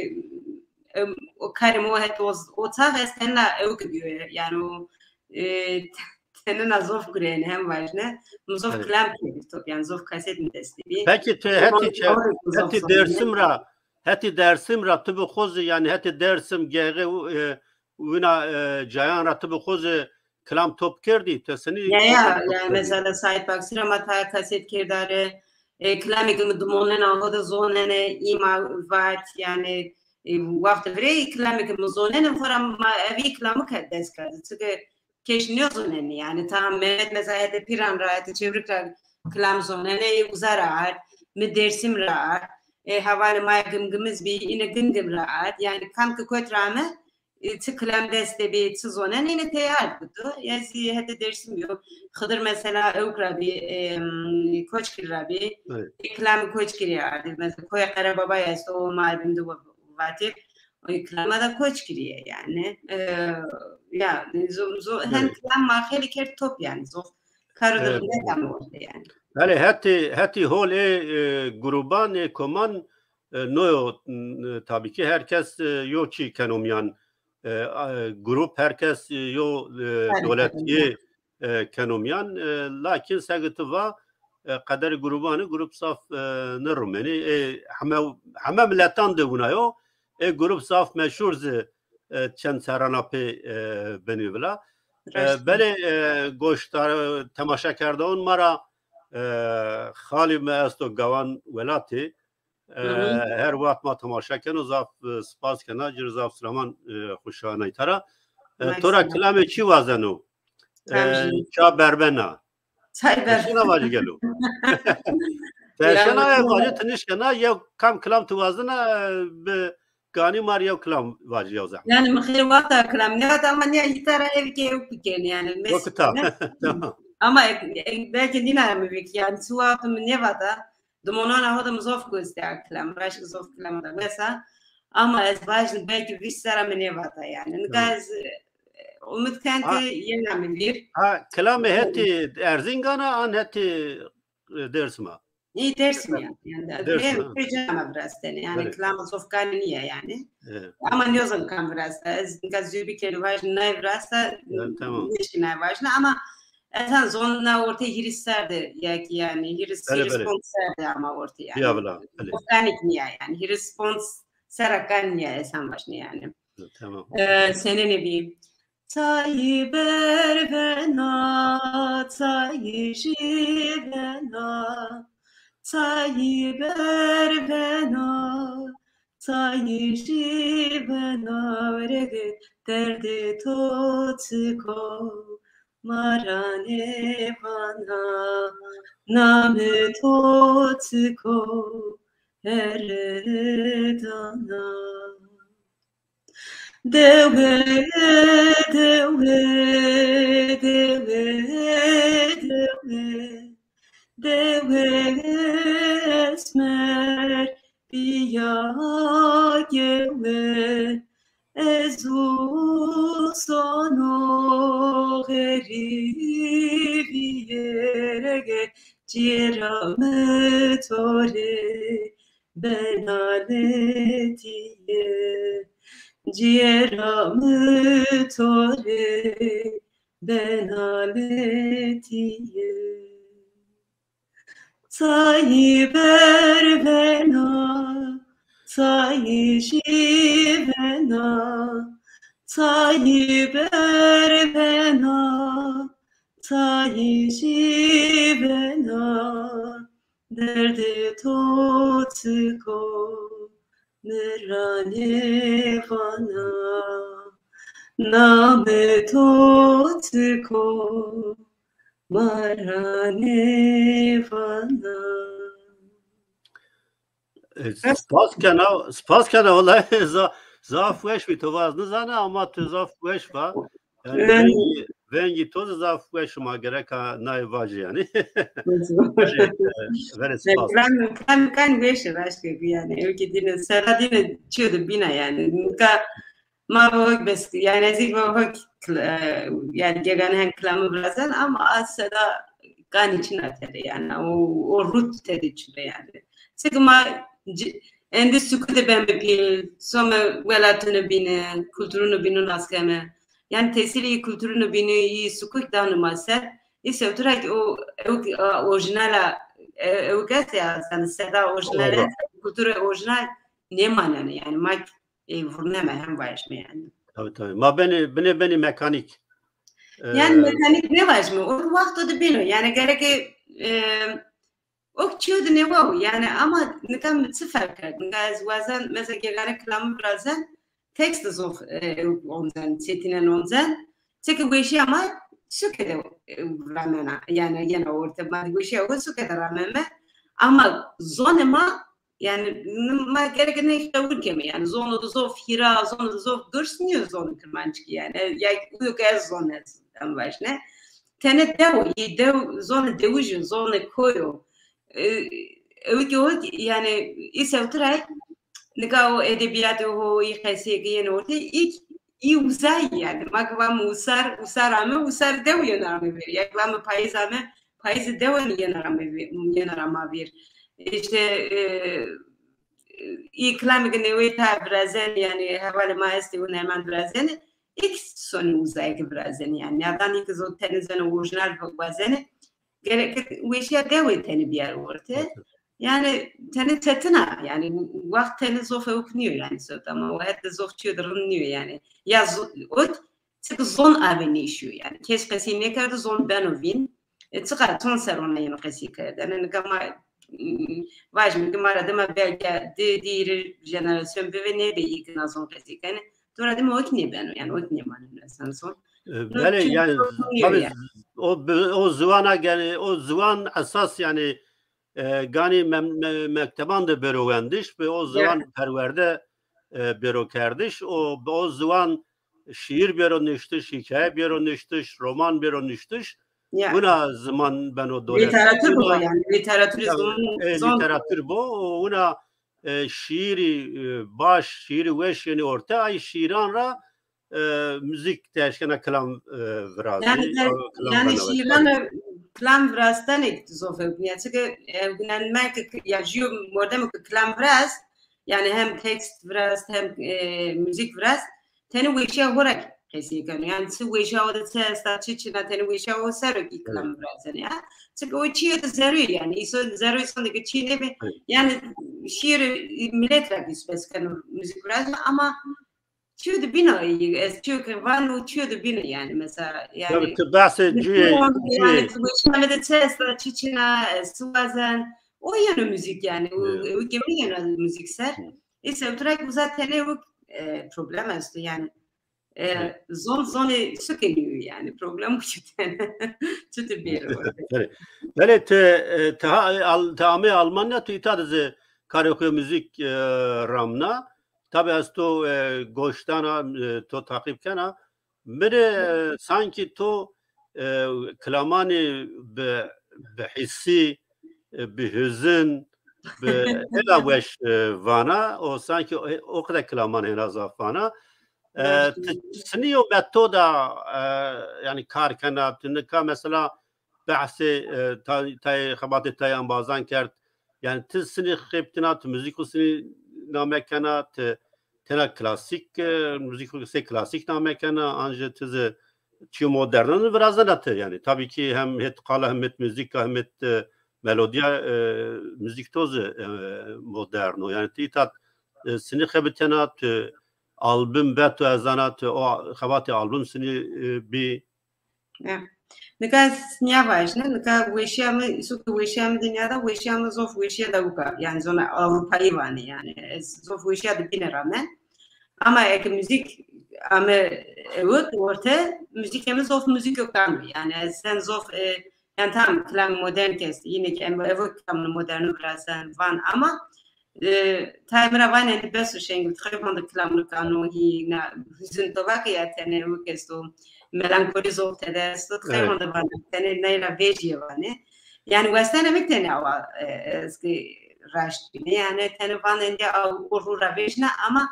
em, o karê min o het o, o çax ez tenna ew gidiyo yani o, e, tenina zof gureyne hem vajne. Min zof Evet. kilam kir top yani zof kaset mi destê bi. Peki tu Ama hetî çe, doğru, bu hetî zaf Dersim ra, hetî Dersim ra tu bi xwe zî yani hetî Dersim, Gêxê, e, wina, e, cayan ra tu bi xwe zî kilam top kerdî, tu senî Ya, ya, top yani kerdî? Mesela Said Baksira ma ta kaset kerdare, e, kilamê ki mi dimonena ho de zonene, îma vat, yani, e, wextê virê kilamê ki mi zonene, xora ma evî kilamı ke dest kerdî. Çünkü keş ne zonene, yani, ta Mehmet mesela hete Piran ra, hete Çevrik ra kilam zonene, e, uza ra ard, mi Dersim ra ard, e, hevalê ma Gimgimiz bi, yine Gimgim ra ard, yani, kam ki kot ra me, e, çi kilam destê bê, çi zonen, yine teyar bû. Ya zî hete Dersim yo. Xıdır mesela ewk ra bî, em, Koçgir ra bî. Evet. E, kilam Koçgirî ardî. Mesela Koya Karababa ya esto, o Mardin de vatê. O kilama da Koçgirî ye yani. E, ya, zo, zo, hem Evet. kilam ma xêlî kerd top yani. Zo, karo Evet. da ne tam orada yani. Belê, hetî, hetî hol ê, e, gruban, ê koman, e, no yo, n-, tabii ki herkes, e, yo çî keno miyan, e, a, grup herkes, e, yo, e, Tabii, doletiyê, tabii. e, keno miyan, e, lakin segi tu va, e, qederê grubanê, grup zaf, e, nirumênê, e, heme, heme miletan de wina yo, e, grup zaf meşhur zî, e, çend serana pê, e, benî vila. E, Rast. Belê, e, goşdar, temaşekerdan ma ra, e, xalî me esto Gawan Welatê. E, Hı hı. Her wext ma temaşe keno, zaf, e, spas kena, cir zaf silaman, e, xweşanay tara. E, Mersi. Tora kilamê çi wazeno? E, Tamam. Ça berbena. Çay ber. Teşena vacî gelo. Teşena Ya, ya vacî tinişkena, yew kam kilam tu wazena, e, bi ganî mar yew kilam vacî yew zehmet. Yani, mi xêr wata kilam nêvata ama niya îtara ev ke ew bikin yani. Mes-, Wekta. mes-, Tamam. Ama ek, ek, belki dîna mi vik yani, tu wata mi nêvata, dimonana ho de mi zof kustya kilam, raşk zof kilam da besa. Ama ez vajin belki vîst sera mi nêvata yani. Nika Tamam. ez, e, umid ken Ha. ki yena mi vîr. Ha, kilamê hetî Erzîngana an hetî, e, Dêrsim a? Ê, Dêrsim ya. Yani, Dêrsim, ha. Pê cana virastene. Yani, Belê. Kilama zofkani niye yani. Evet. Ama niyozan kan virasta. Ez nika zübikeri vaj nay virasta. Ya, tamam. Neşki nay vajna ama esen zonna ortaya hîris serde ya ki yani. Hîris, Belê, hîris belê. Pont serde ama ortaya yani. Ya, bila, belê. Zofkanik niye yani. Hîris pont serakan niye esen vajne yani. Tamam. Ee, senin evi. Çayî bervena, çayî jîvena, çayî bervena, çayî jîvena, were derdê to çik o, ma ra nêvana, namê to çik o, here dana. Dewe, dewe, dewe, dewe, dewe esmer piya gewe, ez û sono xerîbî yere ge, cîra mi to rê benaletiye, cîra mi to rê benaletiye. Çayî bervena, çayî jîvena, çayî bervena, çayî jîvena, derdê to çik o, mi ra nêvana, namê to çik o, ma ra nêvana. E, spas kena, spas kena, wellahî za-, zaf weş bî, tu vaz nizane ama tu zaf weş va. Yani Evet. vengî, vengî to zî zaf weş ma gereka nayê vajî yani. Verê, e, verê spas. Kan, kan, kan weş e, raşt e yani. Ew ki dîne, sera dîne çiyo de bîna yani. Nika ma vok bes, yani ez ilk vok, e, yani gegane hen kilamı virazen ama a seda kanî çina tede yani. O, o rut tede çibe yani. Seki ma ci-, Endî sukû dibe min pîl, so me welatûnû bîne, kulturûnû bînû nas keme. Yani tesîrî kulturûnû bînû yî sukûk dano ma ser. Î sewtirek o, ewk, a, orijinala, e, ewk est ya, yani seda orijinal Doğru. est, kultura orijinal nêmanene yani, ma, e, vurneme hem vayşme yani. Tabii, tabii. Ma benê, binê benê mekanik. Yani Ee, mekanik nêvayşme. O wexto de bîno. Yani gereke, e, Ok çiyo di nêwa û, yani, ama nika min çi ferq kerd? Nika ez wazen, mesela, gegane kilamı virazen, tekst zof, e, onzen, çetinen onzen. Çeke weşiya ma suke de, e, ramena, yani, yena orte, ma weşiya o suke de rameme. Ama zone ma, yani, ma gerek ne işte vurkeme, yani, zone de zof hira, zone de zof durs niyo zone kirmançki, yani, ya, yok ez zone, en baş ne. Tene dewo, yi dew, zone dewijin, zone koyo. E, ew ki o, yani, î sewtirek, nika o edebiyatê ho, î qeseyê ki yên ortê, î, î uzay yani. Ma ki vam usar, usar ame, usar dew yên ame vir. Ya ki vam payîz ame, payîz dew yên ame vir, yên ame vir. İşte, e, î kilamê ki newê ta virazen, yani, hevalê ma estê û heman virazen, î sonî uzay ki virazen, yani. Yadan î ki zot tenê zeno orijinal vazene, gerek weşiya dewê tenê biyar orte. Evet. Yani tenê çetin a, yani wext tenê zof ewk niyo yani sot ama o hette zof çiyo de rind niyo yani. Ya zo-, ot, çik zon avê nêşiyo yani. Kes qesî nêkerdi zon beno vîn. E, çiqa ton ser ona yeno qesî kerdene. Nika ma, m, vaj min ki ma ra dema belki di, di îri jenerasyon bive nebe î ki na zon qesî kene. Tora dema wek nêbeno yani wek nêmane mesela zon. E, No, belê, çünkü yani, zor oluyor tabii yani. O, o ziwana gene, o ziwan esas yani, e, ganî mem-, me-, mekteban de bêro wendiş, bi o Ya. ziwan perwerde, e, bêro kerdiş, o, bi o ziwan şiir bêro niştiş, hikaye bêro niştiş, roman bêro niştiş. Ya. Wina ziman beno dolet. Literatür bu Wina yani. Literatür Ya, zon-, e, zon- literatür bu. Wina e, şiîrî, e, baş, şiîrî weş yenî orte, ay şiîran ra, e, muzîk te eşkena kilam, e, virazî, Yani, e, kilam yani bena şiîran wek. Kilam virastenê zof ew bûye. Çike, e, gunenmek ya jî mordem ki kilam viraz, yani hem tekst viraz, hem, e, muzîk viraz, tenê weşiya xwe re qesî keno. Yani çi weşiya xwe de çi esta, çi çina, tenê weşiya xwe serokî Evet. kilam virazene ya. Çike o çiyo de zerû yani. Îso zerû îson de ki çi nebe. Evet. Yani şiir millet re ki spes keno müzik virazene ama çiyo de bîna, ez çiyo ki van o çiyo de bîna yani mesela yani. Tabii, tu bahsê cuyê, yani cuyê. Tu weşiya me de çi esta, çi çina, ez çi wazen. O yeno müzik yani. O, Evet. o kemi yeno müzik ser. Hı. Îse tu rek uza tenê wek, e, problem esto yani. E, Evet. zon, zonê sukê nîyo yani. Problem bu işte. Çi tu bêro. Belê. Belê tu, e, tu ha-, al-, tu amê Almanya, tu îta dizi karê xwe müzik, e, ramna. Tabi ez to, e, goş dana, e, to taqîb kena. Min, e, sankî to, e, kilamanê bi, bi hissî, e, bi huzin, bi hêla weş, e, vana, o sankî o, o qede kilaman hêna zaf vana. E, Baş. Tu sinî yo metoda, e, yani kar kena, tu nika mesela behsê, e, ta-, tayê xebatê tayê embazan kerd. Yani tu sinî xebitîna, tu muzîk û sinî name kena, tu tena klasîk, e, muzîk û sê klasîk name kena, an jî tu zî çi modernan virazena tu. Yani tabii ki hem hêt qala, hem hêt muzîka, hem hêt, e, melodiya, e, muzîk to zî, e, modern o. Yani tu îta, e, sinî xebitena, tu album be, tu ez zana, tu o xebatê album sinî, e, bî. Ya. Nika ez niya vajne, nika weşiya mi, suki weşiya mi dinya da, weşiya mi zof weşiya da uka. Yani zona Avrupayî vane yani. Ez zof weşiya de bîne rame. Ama eke müzik ame ewt orte, müzik eme zof müzik yok ame. Yani ez sen zof, e, yani tam kilam modern kes, yine ki em evo kilam modern virazen van ama E, tayê min re vanê, bes û şeng, dixê hon de kilam nikano hî, na, huzin to vake ya tenê wek esto, melankolî zor tede esto, dixê Evet. hon de vanê, tenê neyra vêjiyê vanê. Yani westene mi tenê awa, e, ez ki raşt bîne, yani tenê van endî aw o rû ra vêjne, ama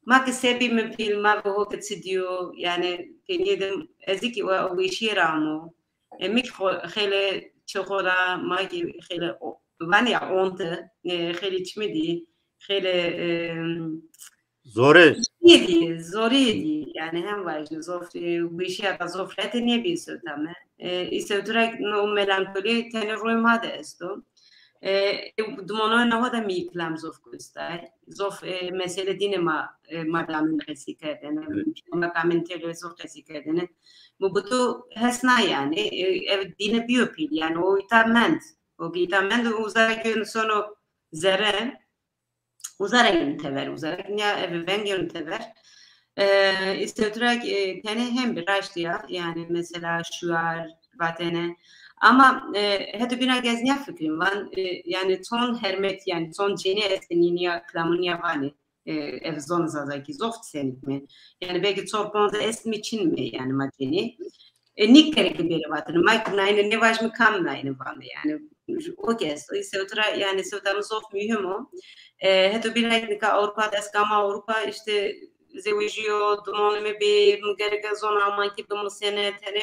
ma ki sebî min pîl, ma ve ho ki çi diyo, yani pêniyê de ez ki we, o weşiyê ra amo. E, mik xo-, xêlê çi xo ra, ma ki xêlê o-, vanê ya onte, e, xêlê çi mi dî, xêlê, e, Zorê. Zorî dî, zorî dî. Yani hem vajî zof, e, wêşiya da zof rete niye bir sötame. E, îsewtirek no melankoli tenê roy ma de esto. E, e, dumono neho de mi kilam zof gustay. Zof, e, mesele dîne ma, e, ma damin qesî kerdene. Ma kamin têrê zof qesî kerdene. Bu butu hesna yani. E, ev dîne biyo pîl. Yani o îta mend. O ki îta mend, uzara gün sono zere. Uzara gün tever, uzara gün ya ev veng gün tever. E, îsewtirek, e, tenê hem bir raştiya, yani mesela şuar, vatene. Ama, e, hetu bina gezniya fikrim van, e, yani ton hermet, yani ton ceni estininiya, klamıniya vani, e, ev zon zazaki zof senik mi? Yani belki çor ponze est mi çin mi yani ma ceni? E, nik gerek beri vatin. Ma kim nayne ne vaj mi kam nayne vame yani. O kes, o sewtra yani sewta mi zof mühim o. E, hetu bina nika Avrupa, deskama Avrupa işte zewijiyo, dumonimi bir, mi gerek zon Almanki bir musene, tene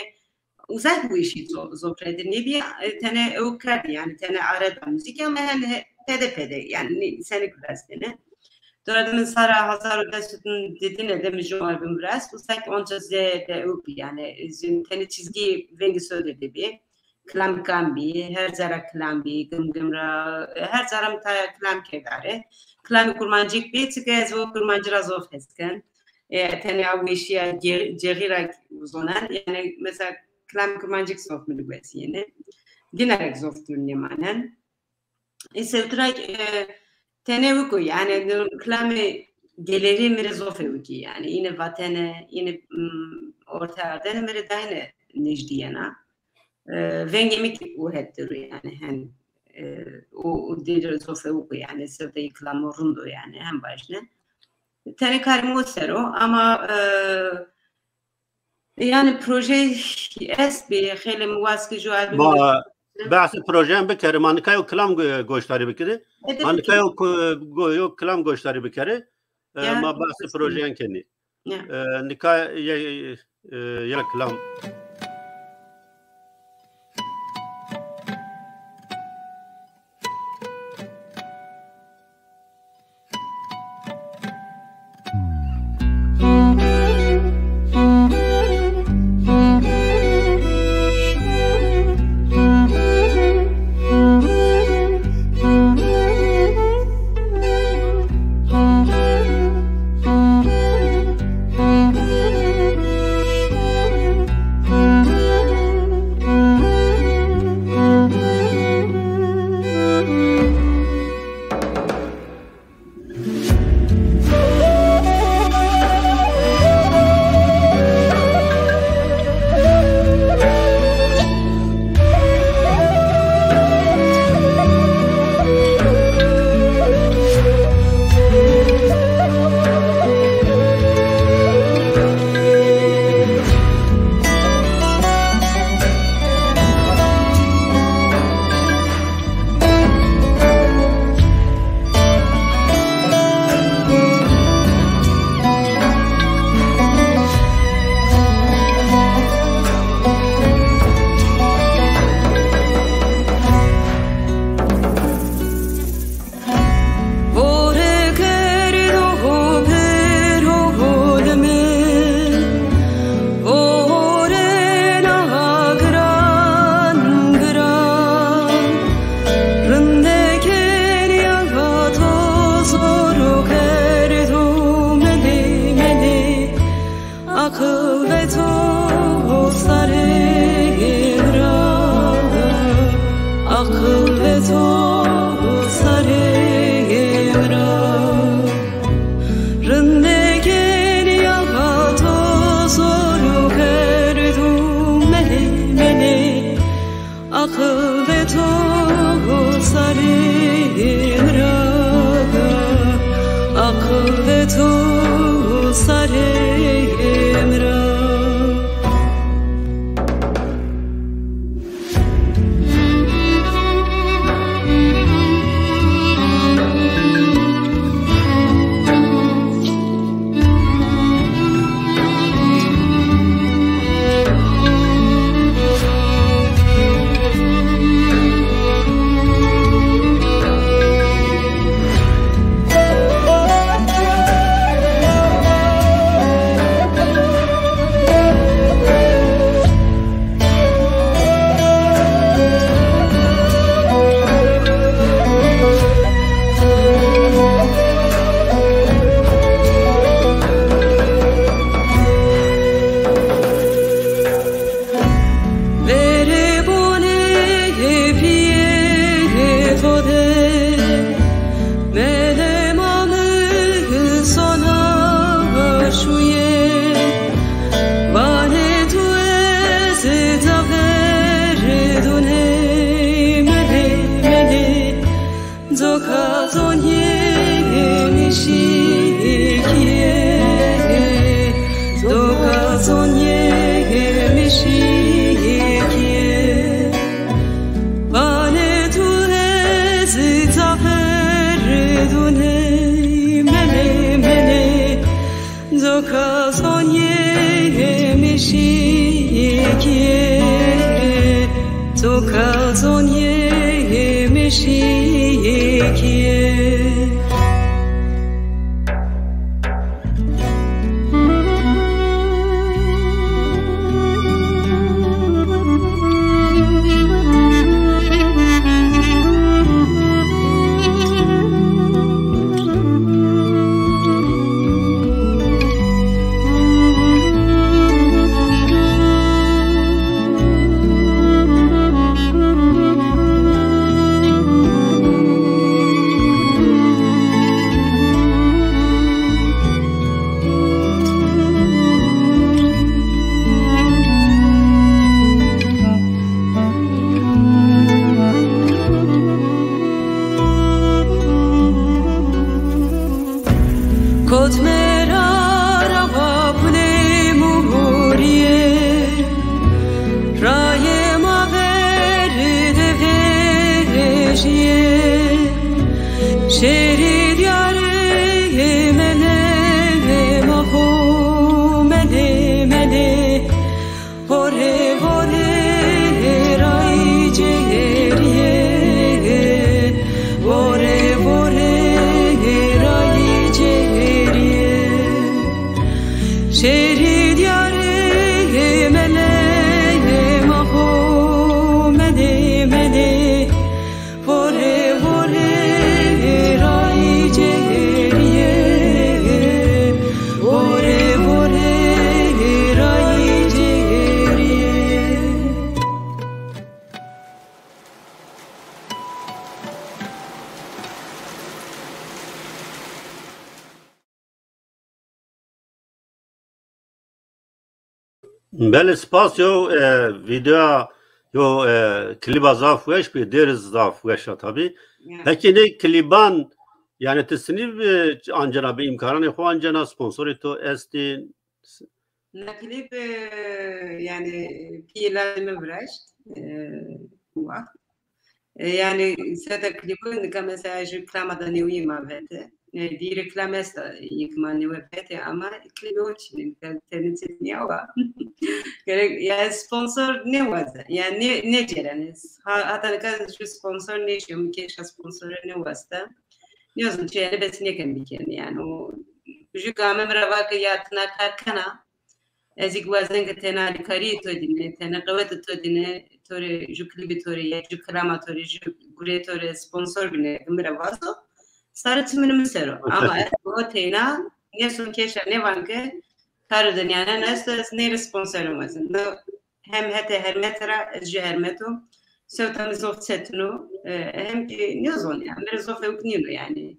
uzak bu işi zo-, zofredi. Ne bir, e, tene ew kerdi yani, tene arada müzik ama yani he-, pede pede yani ne, seni biraz dene. Dora de min sara hazar û des û didine de min ji album rast, uzak onca ze de ew bi yani, zin tene çizgi vengi söyle de bi. Kilam kam bi, her zara kilam bi, gim gim ra, her zara min ta kilam kerdare. Kilam kurmancik bi, çike ez o kurmanci ra zof hesken. E, tene ew weşiya ce-, cexî ra zonen, yani mesela kilam kurmancik zof min wesiyene. Ginerek zof dûr nemanen. Îsewtirek, e, tene wiko, yani, kilamê gelêrê mi re zof e wikî, yani, yine vatene, yine, mm, orta ardene mi re dayne nejdiyena. E, vengê mi ki u het diru, yani, hen, e, o, o dil zof e wiko, yani, sevdeyî kilamo rind o, yani, hem baş ne. Tene karê mi o ser o, ama, e, Yani proje est bi, xêlê mi waz ki ju album. Ma behsê projeyan bikere, ma nika yo kilam go-, goşdarî bikere. Ma nika yo ku-, go-, yo kilam goşdarî bikere. E, ma behsê projeyan kenî. E, nika ye, e, ye kilam. Kazon yemişiye, tu kazon yemişiye. Kot me ra rawa pune mûriyê, rayê ma ver de vejiyê. Şêrî diyarê mele, ma xo mele, mele. Vore, vore, ray cêriyê. Vore, vore, ray cêriyê. Şêrî diyarê mele, ma xo mele, mele. Vore, vore, ray cêriyê. Vore, vore, ray cêriyê. Belê, spas yo, e, videoya yo, e, klîba zaf weş bî, dêr zaf weş a tabî. Ya. Pekî nê klîban, yani tu sinî bi ancena, bi îmkananê xwe ancena, sponsorê to estî? Na klîp, e, yani pî lazê min viraşt, e, wext. E, yani seta klîbû nika mesela ji reklama da newî ma vete. E, vî reklam esta yek ma newe vete ama klîbê o çînin. Nika tenê çi niya wa. Gerek, yani sponsor ne waze. Yani ne, ne cerene. Ha, hata nika ji sponsor ne şiyo. Mi kêşa sponsor ne wasta. Niyazim çi yani bes nekem bikin. Yani o ju game mi ra vake ya tina kar kena. Ez ê wazen ke tena alîkariyê to dîne, tena qeweta to dîne, to rê ju klîbê to rê ya ju kilama to rê, ju gurê to rê sponsor bîne, min re vazo. Sare çi min min ser o. Ama ez o teyna, ne son kêşa ne van ke kar û dinyane ne esto, ez nê rê sponsor wazim. No, hem hete hermete ra, ez ju hermet o. Sewta min zof çetin o, e, hem ki nêzon ya, min re zof ewk nîno yani.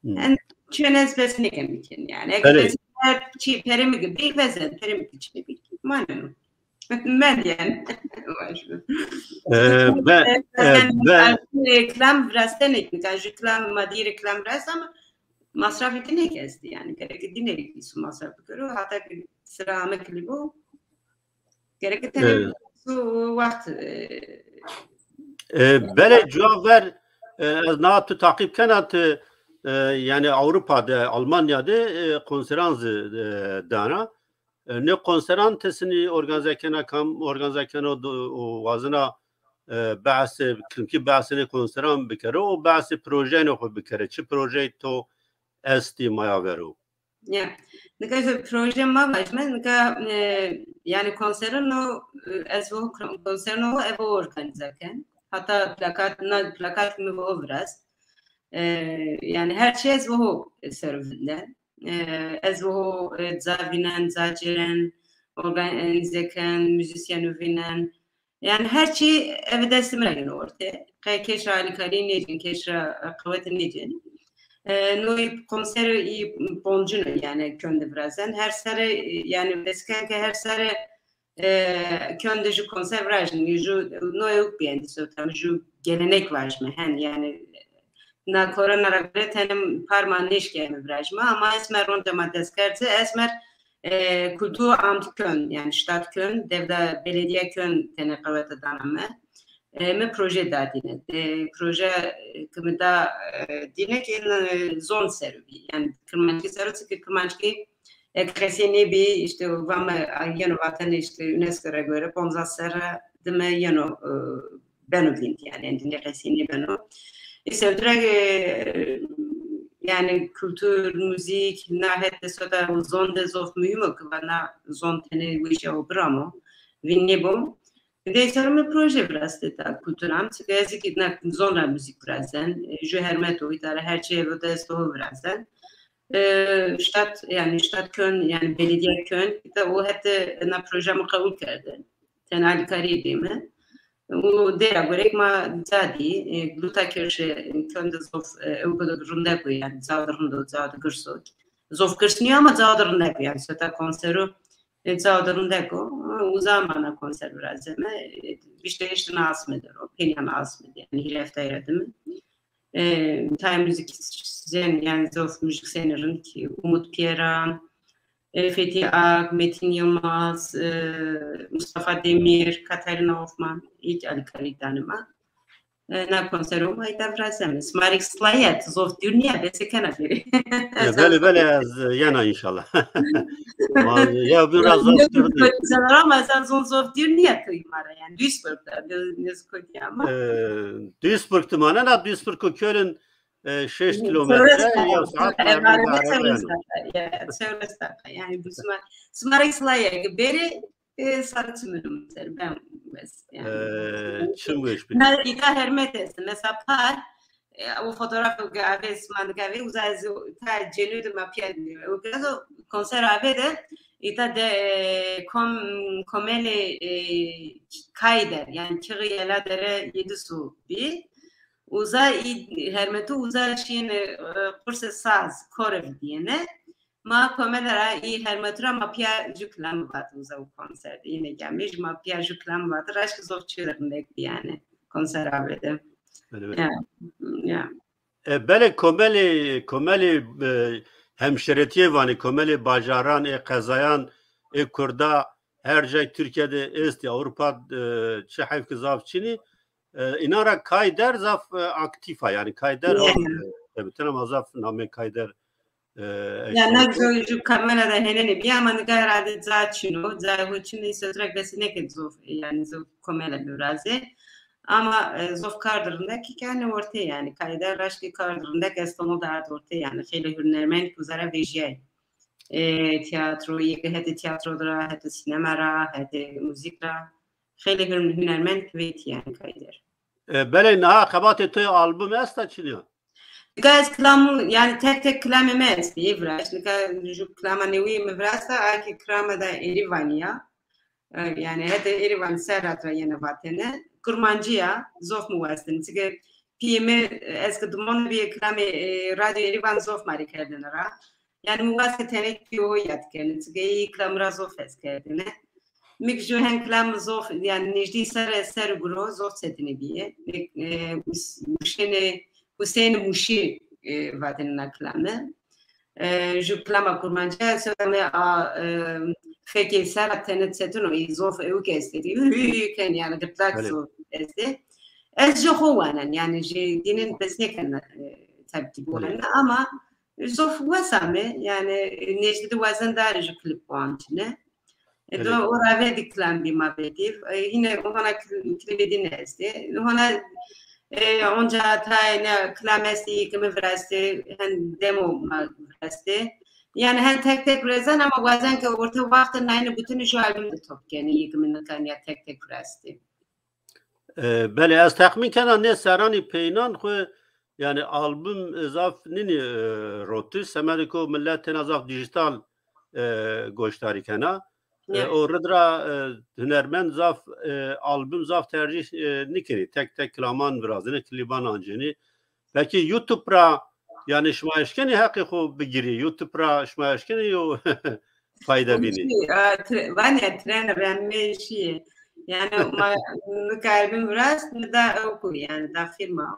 Hmm. En çiyen ez bes nekem bikin yani. Eke Belê. Bes her çi pere mi gibi, bek vezen, pere mi gibi çi bek. Manen. Men yani. Ee, be, e, be. Reklam virastenek, nika ju reklam, madî reklam virast ama masrafê te nêkesti yani. Gerek dîne bir su masraf bikiro. Hatta ki sıra ame klibu. Gerek te Ee. Su wext, e, E, belê, cuwa ver, e, ez niha tu taqîb kena tu, e, yani Ewropa de, Almanya de, e, konseran zî, e, dana. E, ne konseran tu sinî organize kena, kam organize keno do-, û wazina, e, behsê, kimkî behsê ne konseran bikero û behsê projeyê xwe bikere. Çi projeyê to estî maya vero? Ya. Nika ji proje ma vajime, nika, e, yani konserino, e, ez vo konserino evo organize ken. Hatta plakat, na plakat mi vo virast. E, yani her şey ez vo ser vinde. E, ez vo, e, zavinen, zaceren, organize ken, müzisyen vinen. Yani her çi ev destê min re gino ortê. Qey kêşa alîkarî nêcin, kêşa qewetê nêcin. E, no î konser î poncin yani kön de virazen. Her sere, yani bes ken ke her sere, e, kön de ju konser virajin. Ju no ewk biyendî sotam, ju gelenek vajme hen yani. Na korona ra gure tenim parma nêşkeme virajme. Ama esmer ronca ma dest kerdi. Esmer e, Kulturamt Köln, yani Stadt Köln, devda belediye Köln tene qewete dana me. E, me proje da dîne. E, proje, e, ki me da, e, dîne ki, e, zon ser bî. Yani Kirmanckî ser o, çünkü Kirmanckî Ek qesê nêbî, işte, va me, yeno vatene, işte, UNESCO re göre, ponza serre dime yeno, e, beno vînd, yani, endî nê qesê nêbeno. Îse direk, e, yani, kultur, muzîk, na het de sota û zon de zof muhîm o ki va na zon tenê wêşe û biramo, vîn nêbo. Dê ser me proje viraste ta kulturan, çike ez ki na zon ra muzîk virazen, e, ju hermet o, îtara her çi evo dest o virazen. E, ştat, yani ştat kön, yani belediye kön, da o hette na proje me qebul kerde. Tena alîkariyê dê me. Û dêra gorek ma ca dî, e, luta kirşe, e, kön de zof, e, ew godo rindek o, yani ca de rindo, ca de girs o. Zof girs niyo ama ca de rindek o, yani sota konsero, e, ca de rindek o. Uza mana konser virazeme. E, işte, işte na asme dero, pênyan asme de, yani hîrê heftayê re dime. E, tayê muzîksyen, yani zof muzîksyenê rind ki Umut Pieran, e, Fethi Ak, Metin Yılmaz, e, Mustafa Demir, Katarina Hoffman, ilk alîkarî danima. E, na konsero ma îta virazeme. Smarek Slayet, zof dûr niye, bese kena beri. E, belê, belê, ez, e, yena inşallah. Ma, ya, biraz zor Ne kurdî. Ama sen zon zof dûr niye tu mara, yani Duisburg'da, ne, ne kurdî ama. E, Duisburg tu mane, na Duisburg û Köln, e, şeş kilometre, ya saat. Çewres dakika, ya, çewres dakika, yani bu sma-, Smarek Slayet, beri E, sarı çimin ser ben bes, yani. E, çim weş bi. Îta hermet est. Mesela par, e, o fotoğraf gave, sman gave, uza ez ta cenû de ma piya. O gazo konser ave de, îta de, e, kom-, komelê, e, Kayder, yani Çığıyela Dere Yedisu bi. Uza i hermetu uza şiyene, e, kurse saz, korev diyene. Ma komele ra î hermetura ma piya ju kilam vat uza û konser de. Yine gelmiş ma piya ju kilam vat. Raşk zof çi rindek yani konser avede. Öyle mi? Ya, ya. E, belê komelê, komelê, e, hemşeretiyê vanê, komelê bajaran, ê qezayan, ê kurda her cay Türkiye'de êstî, Avrupa, e, çi heyf ki zaf çinî, e, înan ra Kayder zaf, e, aktîf a, yani Kayder, yani, e, tabii, tenema zaf namê Kayder, e, ya, ne ju, ju kamera da henene bir ama nika herhalde ca çino, ca ho çin ise direkt besi neke zof, yani zof komela birazı. Ama, e, zof kar rindek ki yani ortaya yani Kayder raşki kar rindek İstanbul'da ard ortaya yani xeylê hünermend kuzara vejiyay. E, tiyatro, yeke hete tiyatro ra, hete sinema ra, hete müzik ra. Xeylê hün-, hünermend kivêt yani Kayder. E, belê niha xebatê to album esta çiniya? Nika ez kilam, yani tek tek kilamê me estî, viraş. Nika ju kilama newî mi virasta, a ki kilama da Êrîvanî ya. E, yani hete Êrîvan ser ra yene vatene. Kurmancî ya, zof mi westin. Çike piyê mi, ez ki dumon bîye kilamê, e, Radyo Êrîvan zof marî kerdene ra. Yani mi west ke tenek piyo yad kene, çike î kilam ra zof hez kerdine. Mik ju hen kilam zof, yani nêjdî ser, ser guro zof çetine biye. E, Hus-, Husênê, Husênê Muşî, e, vatene na kilame. E, ju kilama kurmancî, sora me a, e, fekê ser a tene çetin o, î zof ew ke estê. Hü, hü, hü, ken yani gırtlak zof estê. Ez ji xo wanen, yani ji dînin bes nêken, e, tepkî bi wanen. Ama Zof wesa me, yani, nêjdî di wezin darê ji klip wan çine. E, do o rave di kilam bî ma vedîv. E, yine hona kl-, klibê din estê. Hona, e, onca tayê ne kilam estê, ki mi virestê, hen demo ma virestê. Yani hen tek tek virezen ama wezin ke orta wextê nayne bütün ju albüm de top kenî, ki mi nikan ya tek tek virestê. E, belê, ez texmîn kena nê seranî peynan xwe, yani album, e, zaf nînî, e, rotiş, semedê ku millet têna zaf dijital, e, goşdarî kena. E, o rid ra, e, hunermend zaf, e, album zaf tercîh, e, nikenî. Tek tek kilaman virazînî, klîban ancênî. Peki YouTube ra, yani şima eşkenî heqê xwe bigirî? YouTube ra şima eşkenî yo fayda bînî? Vanê tren remê şiyê. Yani ma nika album virast, mi da ew ku, yani da firma.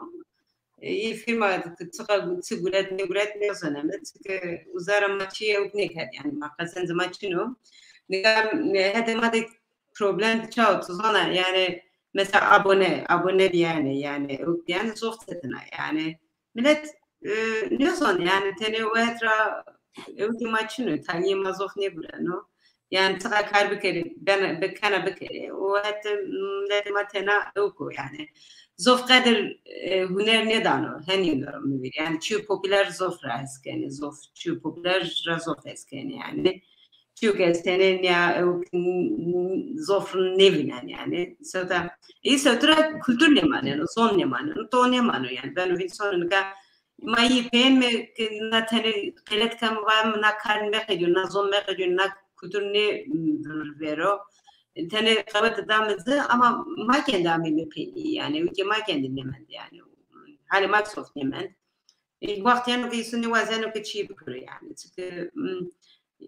E, î firma çiqa çi guret, ne guret nêzaneme. Çike uzara ma çi ew nêkerd, yani ma qezenc ma çino. Nika, e, hede ma de problem çawa tu zana, yani mesela abone, abone diyene, yani ew diyene zof çetin a, yani millet, e, nêzan, yani tenê wet ra Ew ki ma çin e, taniyê ma zof nêgureno. Yani çiqa kar bikerê, bene, bikene bikerê. O hete milletê ma tena ew ku yani. Zof qedir e, huner nêdano, henî mi vîr. Yani çiyo popüler zof ra hez kenê, zof, çiyo popüler ra zof hez kenê yani. Çiyo ke ez tenê niya ew zof nêvînen yani. Sewta, î sewtura kultur nêmaneno, zon nêmaneno, to nêmano yani. Beno vîn sono nika ma yî peyên me ke na tenê qelet kem va na kar meqediyo, na zon meqediyo, na kultur nê vero. Tenê qewet da me zi ama ma kendi amê me peynî yani. Wî ke ma kendi nêmend yani. Halê ma sof nêmend. Wextê no ke îsû nêwazeno ke çî bikiro yani. Çike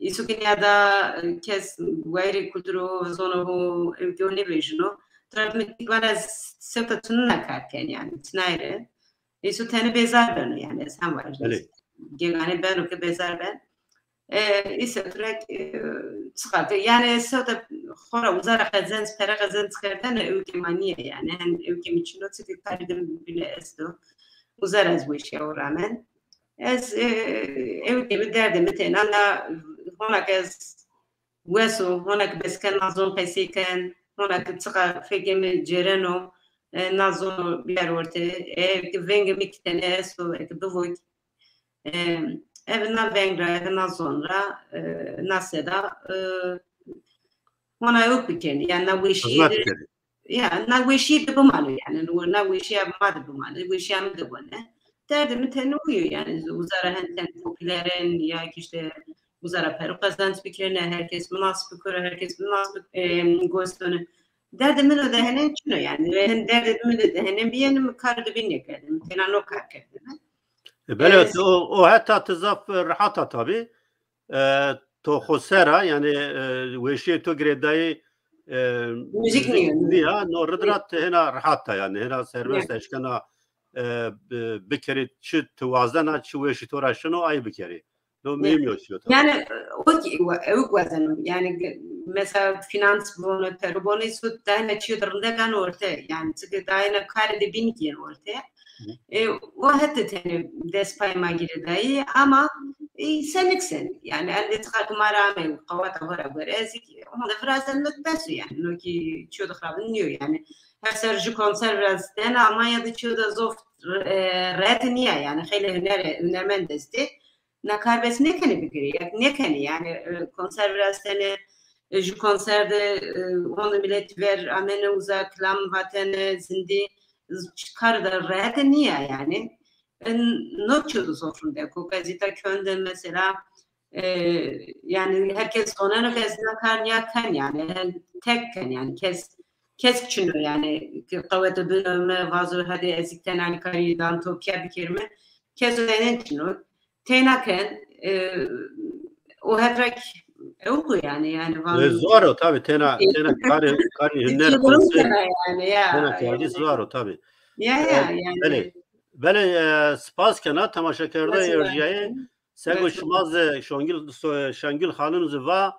îsû ke niya da kes wayirê kulturo, zono ho, ew ke o nêbêjino. Tira mi tîk vana sewta çinina kar ken yani. Çinayre. Îsû tenê bêzar beno yani. Ez hem wayir. Gelê. Gegane beno ke bêzar ben. E, îse turek, e, çiqate. Yani sewta xora uzara qezenc, pere qezenc kerdene ew ke ma niye yani. Hen ew ke mi çino çike kar din bile esto. Uzara ez weşiya o ramen. Ez, e, ew ke mi derdê mi têna na, hona ke ez weso, hona ke bes ken na zon qesey ken, hona ke çiqa fekê mi cêreno, e, na zon biyar orte. E, ke vengê mi kitene esto, e, ke bivok. E, ev na veng ra, ev na zon ra, e, na seda, e, hona ew bikin. Yani na weşî de, ya, na weşî de bimano yani. Na weşî ev ma de bimano. Weşî em de bone. Derdê mi tenê uyo yani. Uzara hen ten popülerin ya ki işte uzara peru qezenç bikirine, herkes minas bikire, herkes minas bik-, e, gostone. Derdê min de henen çino yani. Hen derdê min de henen biyenim kar de bin nekerdim. Tena no kar kerdim. E, belê, e, o, o heta ti zaf, e, rehata tabi. E, to xo sera, yani, e, weşiyê to girêdayî, e, müzik niya, no rid ra ti hena rehata yani, hena serbest eşkena, e, bi-, bikerî çi ti wazena, çi weşî to ra şino, ay bikerî. No mühim yo çiyo tabi. Yani, o ki, ew ki wazenim. Yani, mesela finans bono, peru bono, îsû dayne çiyo de rindek an orte. Yani, çike dayne kare de bin kiyen orte. E, o hete tenê destpayê ma girêdayî, ama, e, senik senik. Yani, el de tıka kumara ame, qawata hora gore, ez ki, ama da virazem not besu yani. No ki çiyo de xrabin niyo yani. Her ser ji konser virazden, Almanya de çiyo de zof, e, ret niye yani. Xeyle hüner, hünermend destê. Na kar bes nêkenê bigirê, ya nêkenê yani, e, konser viraztene, e, ji konser de, e, on milet ver amene uza kilam vatene zindî, kar de rehet niye yani. E, no çiyo de zof rindek o, gazeta kön de mesela, e, yani herkes zoneno ke ez na kar niya ken yani, tek ken yani, kes, kes çino yani, ke qewete bino me vazo hadi ezik tenali kari danto piya bikirme, kes o denen çino. Têna ken, e, o hevrek ew ku yani, yani van. E, zor o tabi, têna, têna karê, karê hüner konser. Yani, ya, têna yani. Zor o tabi. Ya, ya, yani. Belê, belê, e, spas kena temaşekerda erjiyayê. Sego şima zi Şongil, so-, Şengül Hanım zi va,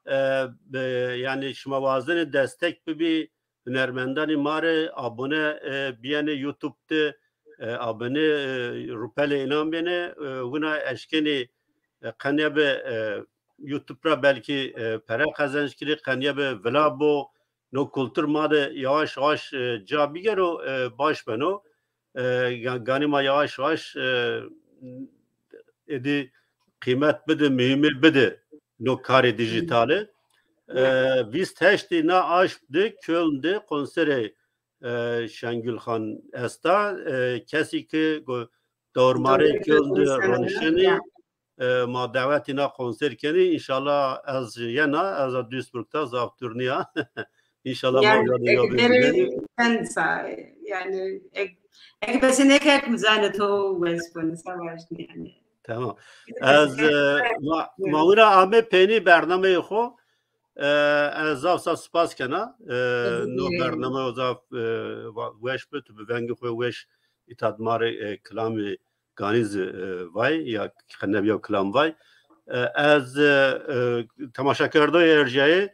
e, be, yani şima wazenê destek bibî, hunermendanê ma re abone, e, biyene YouTube de, e, abone, e, rupelê inan bêne, e, wina eşkenê, e, qenya be, e, YouTube ra belkî, e, pere qezenc kirî, qenya be vila bo, no kultur ma de yavaş yavaş, e, ca bigero, e, baş beno. E, ga-, ganî ma yavaş yavaş, e, êdî qîmet bide, mühîmê bide no karê dijîtalê. E, vîst heştê na aşp de Köln de konserê, e, Şengül Xan esta. E, kesî ki go-, dormarê Köln de ronişenê, e, ma dawetî na konser kenî. Înşallah ez yena, ez a Duisburg ta zaf dûr niya. Înşallah ma yanî ya bibînî. Sen sa, yani, ek, ek besin ek ek mizane to wes konu savaş yani. Tamam. Ez, e, ma, ma wira ame pênî bernameyê xo. E, ez zaf zaf spas kena. E, no bername o zaf, e, va-, weş bi, tu bi vengê xo weş îtadmarê, e, kilamê ganî zi, e, vay, ya xenebiya kilam vay. E, ez, e, e, temaşekerdoyê erjiyayê,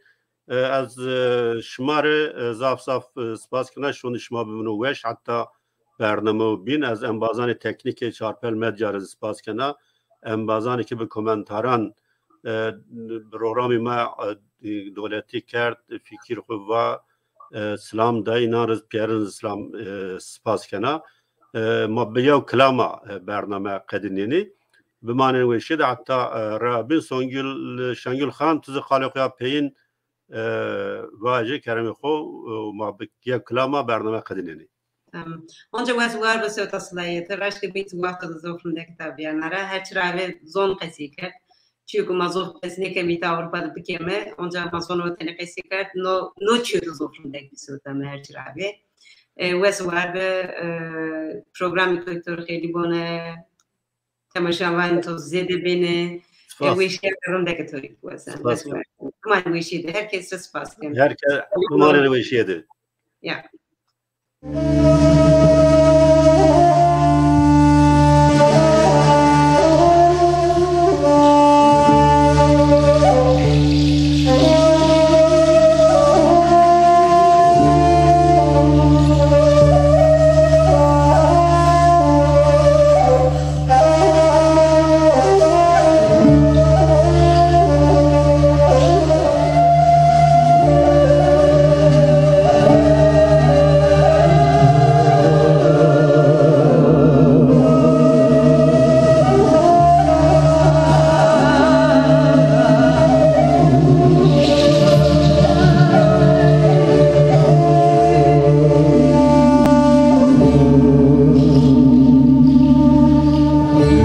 e, ez, e, şima re, e, zaf zaf, e, spas kena, şonî şima bimino weş, heta bername û bîn. Ez embazanê teknîkê Çarpel Medya re zî spas kena. embazanekî bi komentaran, e, programê me, e, dewletî kerd, fikir xwe va, e, silam da, înan re piyerin silam, e, spas kena. E, ma bi yew kilama, e, bername qedînênî. Bimanên weşî de heta, e, re bin Songül, Şengül Xan, tu zî qalê xwe ya peyîn, e, vajê keremê xwe, e, ma bi yew kilama bername qedînênî. Em, Onca wez war bi sewta silayê te, raştê bît wexta di zofrindek ta biyanara. Her çira ve zon qesî kerd. Çiyo ku ma zof qesî nekemî ta Ewropa de bikeme, onca ma zon ve tenê qesî kerd. No, no çiyo di zofrindek bi sewta me her çira ve. E, wez war bi, e, programê doktor xêlî bone, temaşevan to zêde bêne. E, Spas. Weşiya rindeke to wez. Spas. Wez war. Kuma weşî de. Her kes spas kem. Her kes umarın weşiye de. Ya.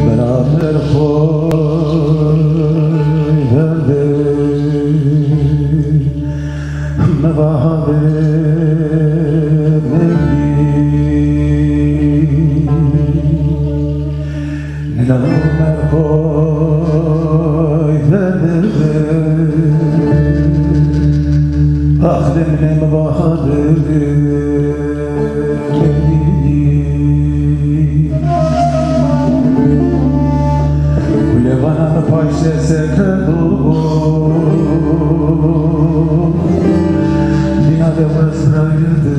Beraber koy verdi. Mevahabe mevlî. Nidal Ömer koy verdi. Aklım ne mevahabe. Kulevana paşe sekedo. Dina de wesraydı.